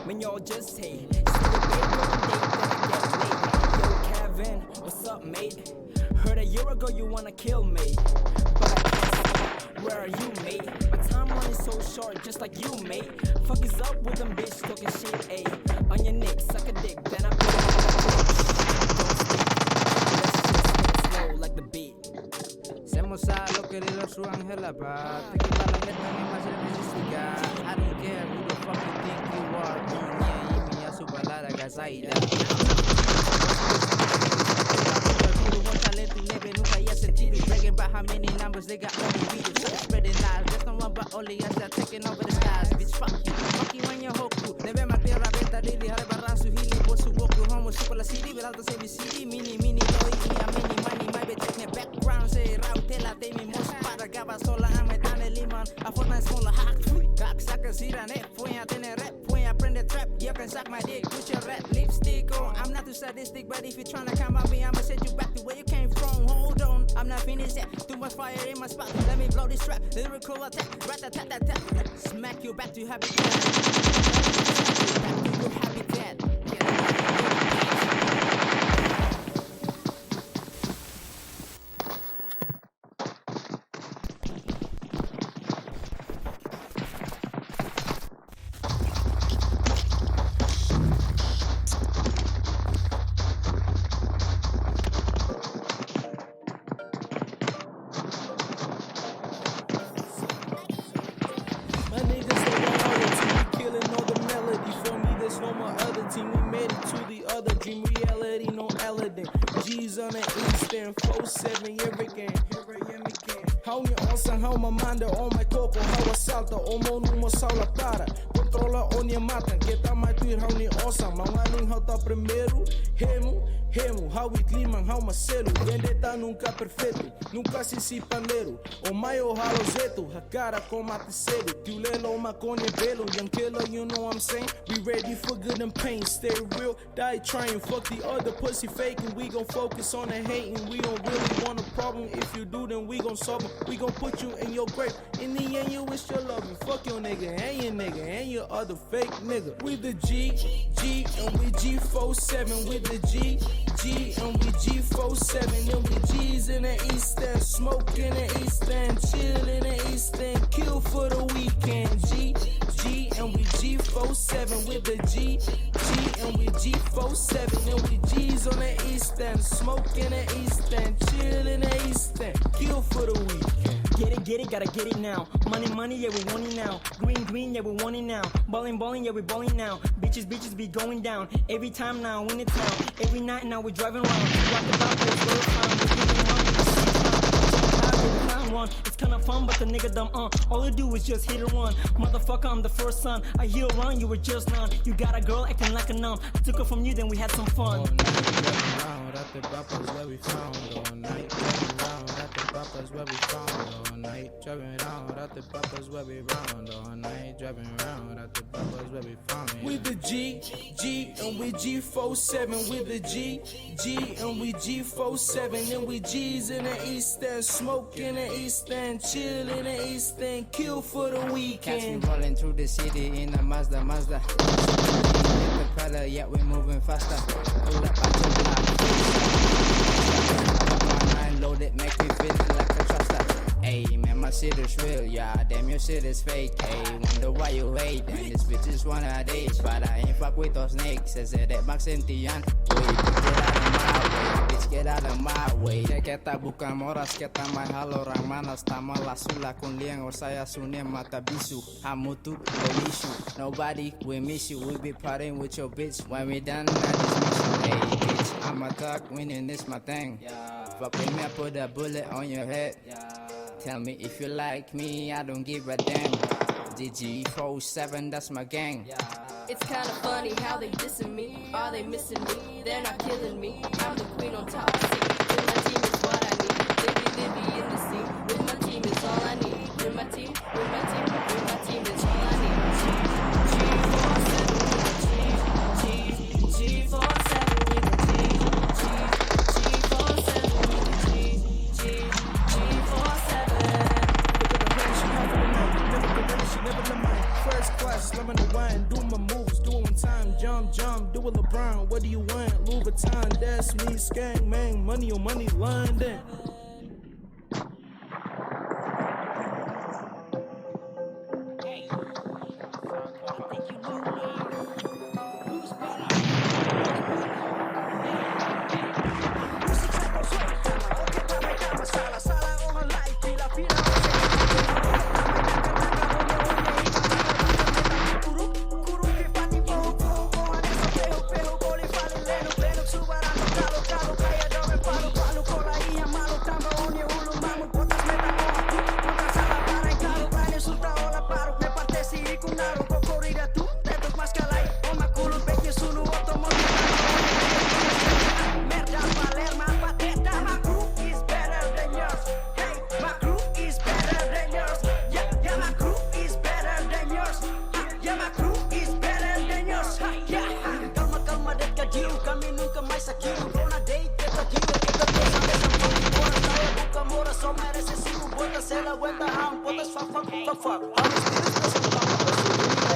When y'all just hate. See the big one day, then I get late. Yo, Kevin, what's up, mate? Heard a year ago you wanna kill me, but I can't stop. Where are you, mate? My timeline is so short, just like you, mate. Fuck is up with them bitch talking shit, ayy. On your neck, suck a dick, then I put it on the bitch. Don't speak. Let's just get slow like the beat. Semo sa lo ke lilo suang hela ba. Te kita la heta ni masih resistika. I don't care who the fuck you think you are. Dunia ini asuba lara gazaida. Tudo bom talento nebe nunca ia sentido. Bragging about how many numbers they got on the video. So spreading lies. There's no one but only us that taking over the skies. Bitch, fuck you. Fuck you and your whole crew. Nebe mati rabeta dili hare barasu hili bosu boku homo super la city. Belata se mi city mini mini doi ia mini money. My bitch check ne background se rau tela temi mos para gaba sola ame tane liman. A forma es mola hack. Gak saka sira ne. Punya tene rap. Punya prende trap. You can suck my dick. Put your red lipstick on. I'm not too sadistic, but if you tryna come at me, I'ma send you back to where you came from. Hold on, I'm not finished yet. Too much fire in my spot. Let me blow this track. Lyrical attack. Rat-a-tat-tat-tat. Smack you back to your habitat. Back to your habitat. My niggas, they want all the team. We killing all the melody. For me, there's no more other team. We made it to the other dream. Reality, no Aladdin. G's on the east and four seven every game. Here I am again. Ha'u-nia osan, ha'u mamanda, oh my coco, ha'u asalta, oh monu, mos ha'u la para. Kontrola ó-nia matan, keta mai tuir ha'u-nia osan, maun-alin ha'u tau primeiru, hemu, hemu, ha'u it liman, ha'u mak selu, vendetta nunka perfeitu, nunka sisi panderu, o mai o halo zetu, hakarak ó mate sedu, tiu lelo mak ó-nia belu, young killer, you know what I'm saying, we ready for good and pain, stay real, die trying, fuck the other pussy faking, we gon' focus on the hating, we don't really want a problem, if you do then we gon' solve 'em, we gon' put you in your grave, in the end you will still love me, fuck your nigga, and your nigga, and your other fake nigga, we the G, G, and we G four seven, we the G, G, and we G four seven, and we G's in the east and smoke in the east and chill in the east and kill for the weekend, G, G, and we G four seven, we the G, G, and we G four seven, and we G's on the east and smoke in the east and chill in the east and kill for the weekend. Get it, get it, gotta get it now. Money, money, yeah, we want it now. Green, green, yeah, we want it now. Ballin', ballin', yeah, we ballin' now. Bitches, bitches be going down. Every time now in the town. Every night now we driving around. Rock the boat, boys, roll around. We giving money, we see time. Don't have it, time run. It's kinda fun, but the nigga dumb, uh. All you do is just hit and run. Motherfucker, I'm the first son. A year around, you were just none. You got a girl acting like a numb. I took her from you, then we had some fun. All night driving round at the bumpers where we found. All night driving round at the bumpers where we found. All night driving round at the bumpers where we round. All night driving round at the bumpers where we found. We the G, G, and we G four seven. We the G, G, and we G four seven. And we G's in the east and smoke in the east and chill in the east and kill for the weekend. Catch me rolling through the city in a Mazda, Mazda. Sipping in the propeller, yeah, we moving faster. Pull up at your block. Got my nine loaded, make me feeling like a trap star. Ayy, man, my shit is real, yeah, damn, your shit is fake. Ayy, wonder why you hate, and these bitches wanna date, but I ain't fuck with those snakes. Ese de Max Sentian, we get out of my way, bitch, get out of my way. Keta buka moras, keta mai halo orang manas, tama la sula kun liang, o saya sune mata bisu, hamutuk, o lixu. Nobody, we miss you, we be partying with your bitch. When we done, I dismiss you. Hey, bitch, I'm a thug, winning is my thing. Yeah. Fuck with me, I put a bullet on your head. Yeah. Tell me if you like me, I don't give a damn. G G four seven, that's my gang. Yeah. It's kinda funny how they dissing me. Are they missing me? They're not killing me. I'm the queen on top. See, with my team is what I need. They be, they be in the scene. With my team is all I need. With my team, with my team, with my team is all I need. G four seven with the G, G four seven with the G, G four seven with the G, G four seven. Look at the way she hot for the night. Never the way she never the mind. First class, lemon the wine. Do my moves, do it one time. Jump, jump, do it LeBron. What do you want? Louis Vuitton, that's me, skang, man. Money on money, London. Yeah, my crew is better than yours. Ha, yeah, my crew is better than yours. Ha, yeah. Calma, calma, detka diu, kami nunka mai sakiu. Rona dei, keta diu, keta pesa, pesa, poli, bora, taya, buka, mora, só merese, simu, bota, sela, wenta, ham, bota, fa, fa, fa, fa. Vamos, tiru, pesa, fa, fa, fa, fa, fa,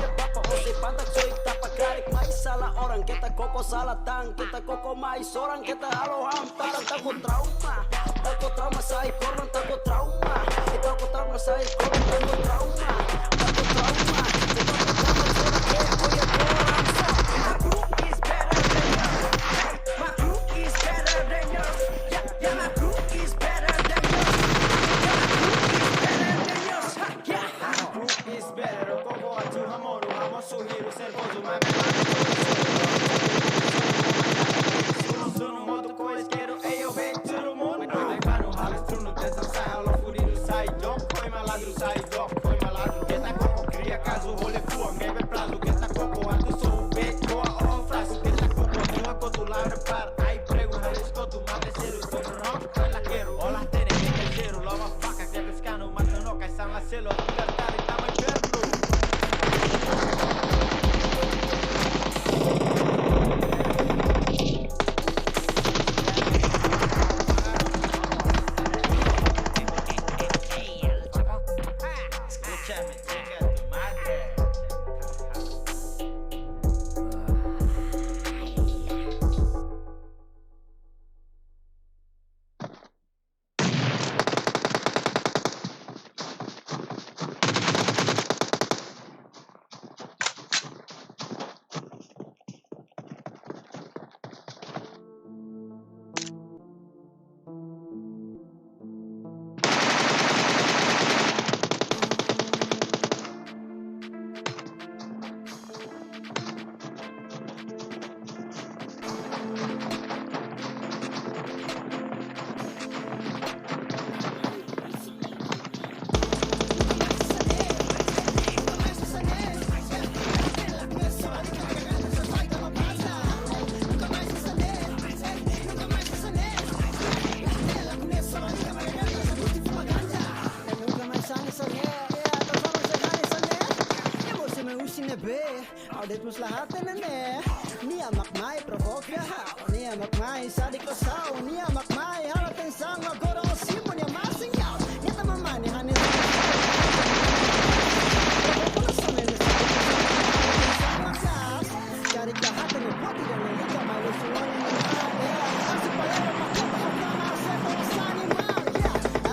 fa, fa, ose, panta, soi, tapa, karek, mai, sala, orang, keta, koko, sala, tan, keta, koko, mai, soran, keta, halo, ham, taran, tako, trauma, tako, trauma, sai, korban, tako, trauma, e tako, trauma, sai, korban, tako, trauma, tako, trauma, e tako, trauma, soran, e, oye, koran, so. My crew is better than yours. Hey, my crew is better than yours. Yeah, yeah, my crew is better than yours. Yeah, my crew is better than yours. Ha, yeah. My crew is better. Koko atu hamoru, hamo suhiru, servozu, mame, mame. Sunu, sunu, moto, ko, iskeru, eyo, vem, todo mundo. Ai, panu, halo, trunu, tesa, sai, halo, furidu, sai, dok, foi malandro, sai, dok, foi malandro. Keta koko, kria kazu, hole, fua, mebe, prazu, keta koko, atu, so, be, koa, o, frasu, keta koko, mua, kotu, ladra, par, ai, pregu, haris, kotu, mate, seru, tunu, rom, lakeru, ola, tene, keta, seru, lova, faka, keta, skanu, mata, no, kai, san, la, selo, tira, tari, tama, perlu. Escúchame, chica, tu madre. Ha'u de'it mós la hatene ne'e. Nia mak mai provoka ha'u, nia mak mai sadik ho ha'u, nia mak mai halo tensaun, agora ó simu nia masin ha'u. Nia tama mane hanesan provokasaun ne'e, tensaun maka'as. Cari ka hatene poti dan nia liga mai lo suan nia. Asi palero makota hokana se to sani mal, yeah.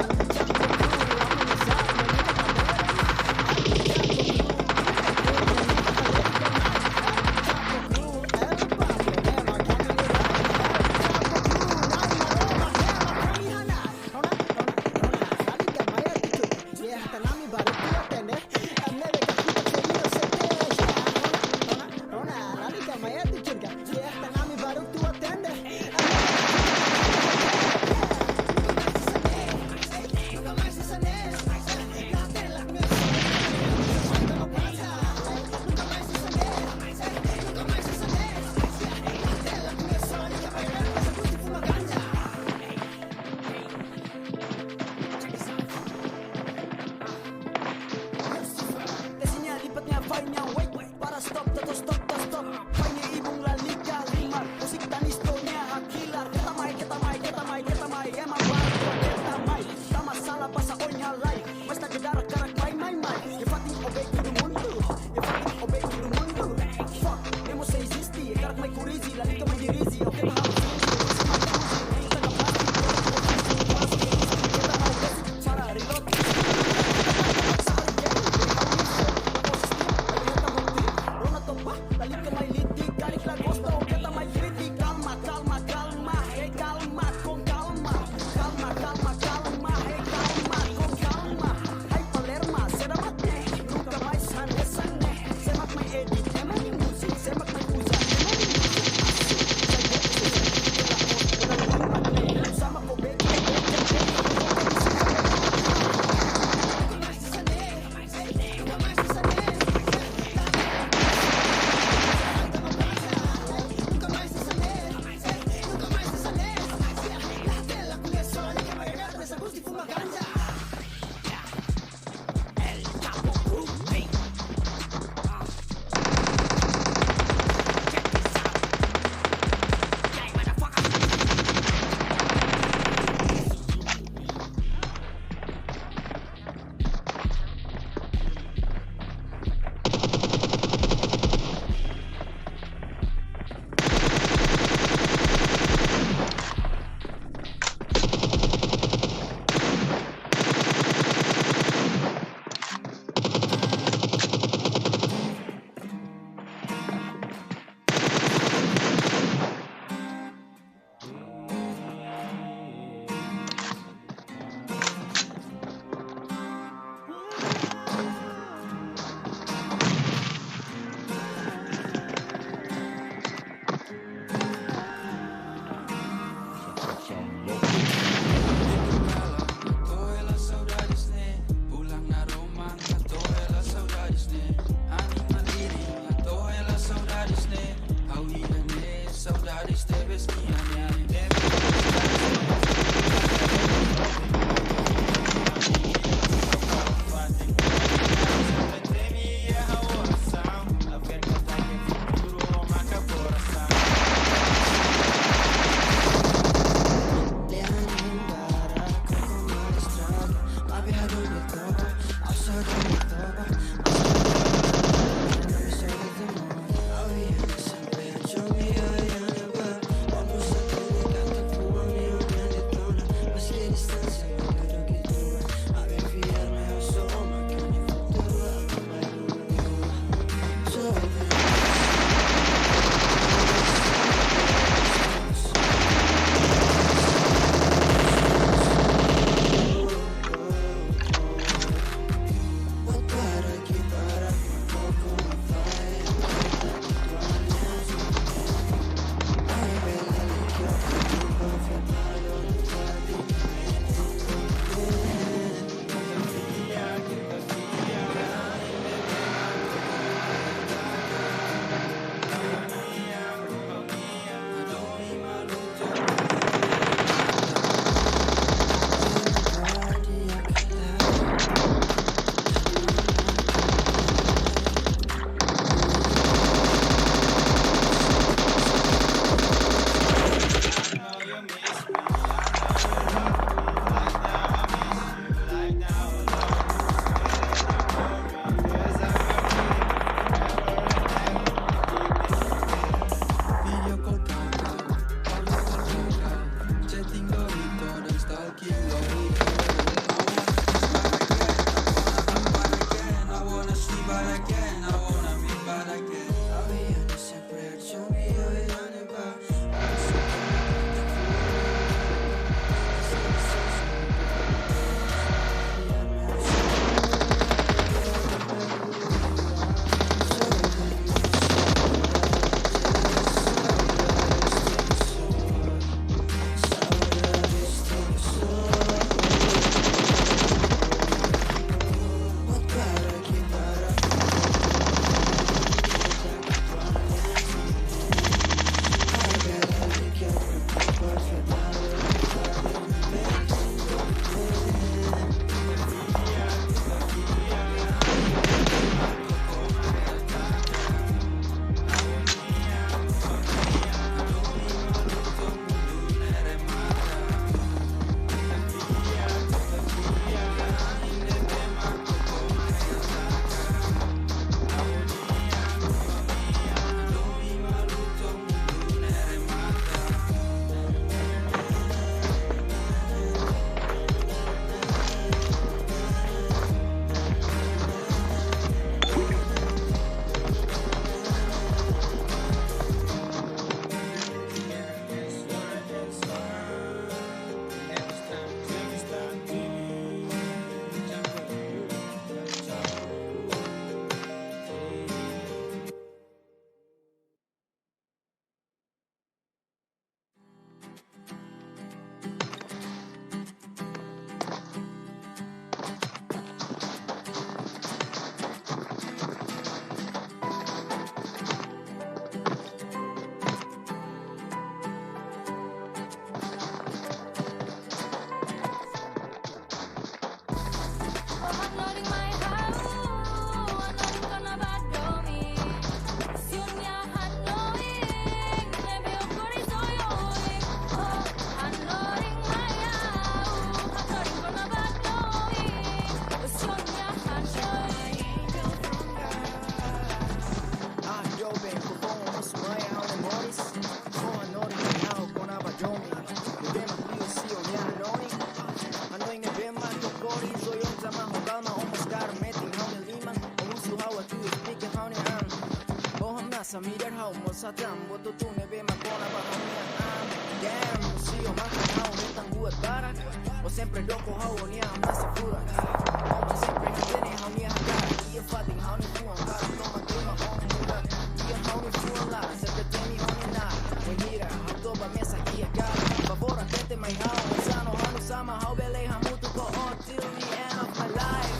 Ah, yo, ben, por favor, vamos, mai, ha'u-nia moris. Ha'u hanorin ha'u kona-ba domin. Ida-ne'e mak liu, se o-nia hanoin. Hanoin ne'ebé mak tok kori, oinsá mak ha'u kalma, o mós kaer metin ha'u-nia liman. O husu ha'u atu esplika ha'u-nia an. O hamnasa, mirar ha'u mós hatán, buat hotu ne'ebé mak kona-ba ha'u-nia an. Damn, se o matan ha'u hetan buat barak. O sempre doko ha'u, o-nia hamnasa furak. O mak sempre hatene ha'u-nia hakarak. Iha fatin ha'u-nia fuan, karik tomak ema o muda. Iha ha'u-nia fuan laran, sempre temi o-nia naran. Wainhira ha'u toba mesak iha karik, favór hatete mai ha'u, oinsá no ha'u-nia sama, ha'u bele hamutuk ho o till the end of my life.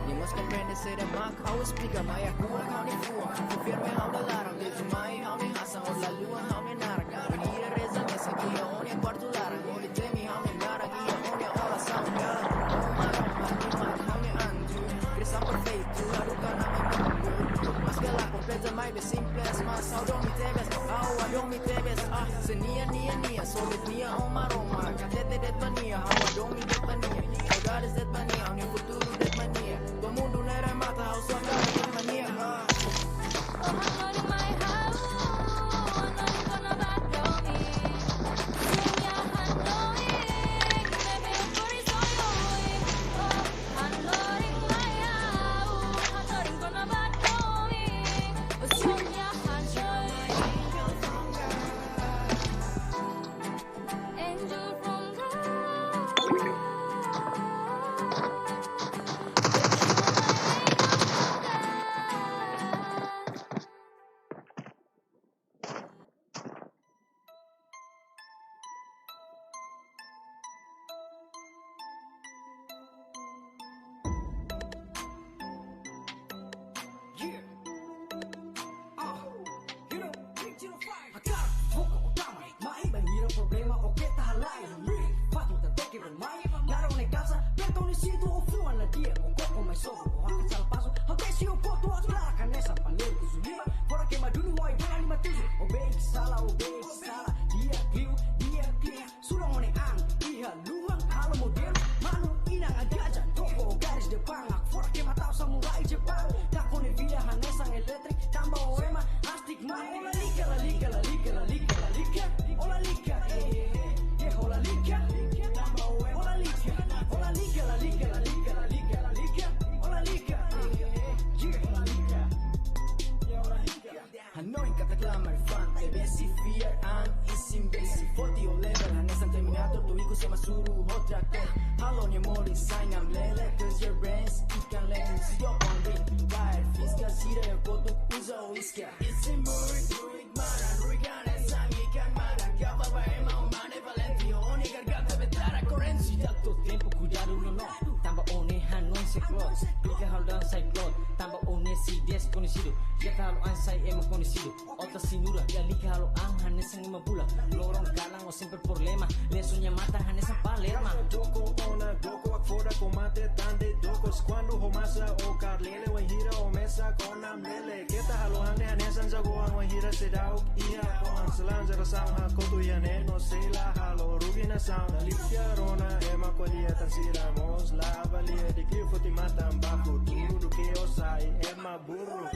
Nia mós komprende saida mak ha'u esplika, mai ha'u kuak ha'u-nia fuan. Konfirma ha'u-nia laran, dehan mai ha'u-nia hasan, o laluan ha'u-nia naran. Bainhira reza mesak iha o-nia kuartu laran, o dehan temi ha'u-nia naran iha o-nia orasaun. Ó Maromak, mai ha'u-nia anju, kriasaun perfeitu, haruka na'in-rua mundu. Mas bele kompleta, maibé simples, mas ha'u domin tebes, ha'u domin tebes. Ah, se nia, nia, nia, sorry nia, ó Maromak, hatete de'it ba nia, ha'u domin de'it ba nia, saudades de'it ba nia, ha'u-nia futuru de'it ba nia. To'o mundu ne'e remata, ha'u só hakarak de'it ba nia. Ah. Yeah. Ah, you know, three zero five. Hakarak buka utama, mai bainhira problema, oke, ta halai. Fatin ta toke, mai. Nada o-nia kauza, aperta o-nia sintu, o fuan la di'ak, o koko mai sobu, o haka sala pasu, ha'u tesi o potu, o sala kanesa, panel, kuzu lima, fora kema dulu, o ai, bola lima, tuzu. Onye moli sai nam lele, cause your brains ikan lele, si yo pondin. Baer, fiska sira ya kotuk uza o iska. Isi murik, murik, maran, ruikan, esam ikan maran. Gaba ba ema, o mane valenti, onye garganta betara korensi. Dado tempu kuidadu no no. Tanba o-nia hanoin sai klot. Klika halo dan sai klot. Tanba o-nia si deskoñesidu. Klika halo an sai ema koñesidu. Ota sinura, ya lika halo an hanesan ema bula. Loron kalan o sempre problema. Lesu nia matan hanesan palerma. Doko ona, doko ak foda ko mate tan de dokos. Kuandu ho masa o kar lele, wainhira o mesak ho nam lele. Keta halo han ne'e hanesan jagoan, wainhira seidauk iha. Oan selan jerasaun hakotu iha ne'e no sei la halo rugi nasaun. Dala ida rona ema ko'alia tan sira mós la avalia, di'ak liu foti matan ba futuru duké o sai ema burru.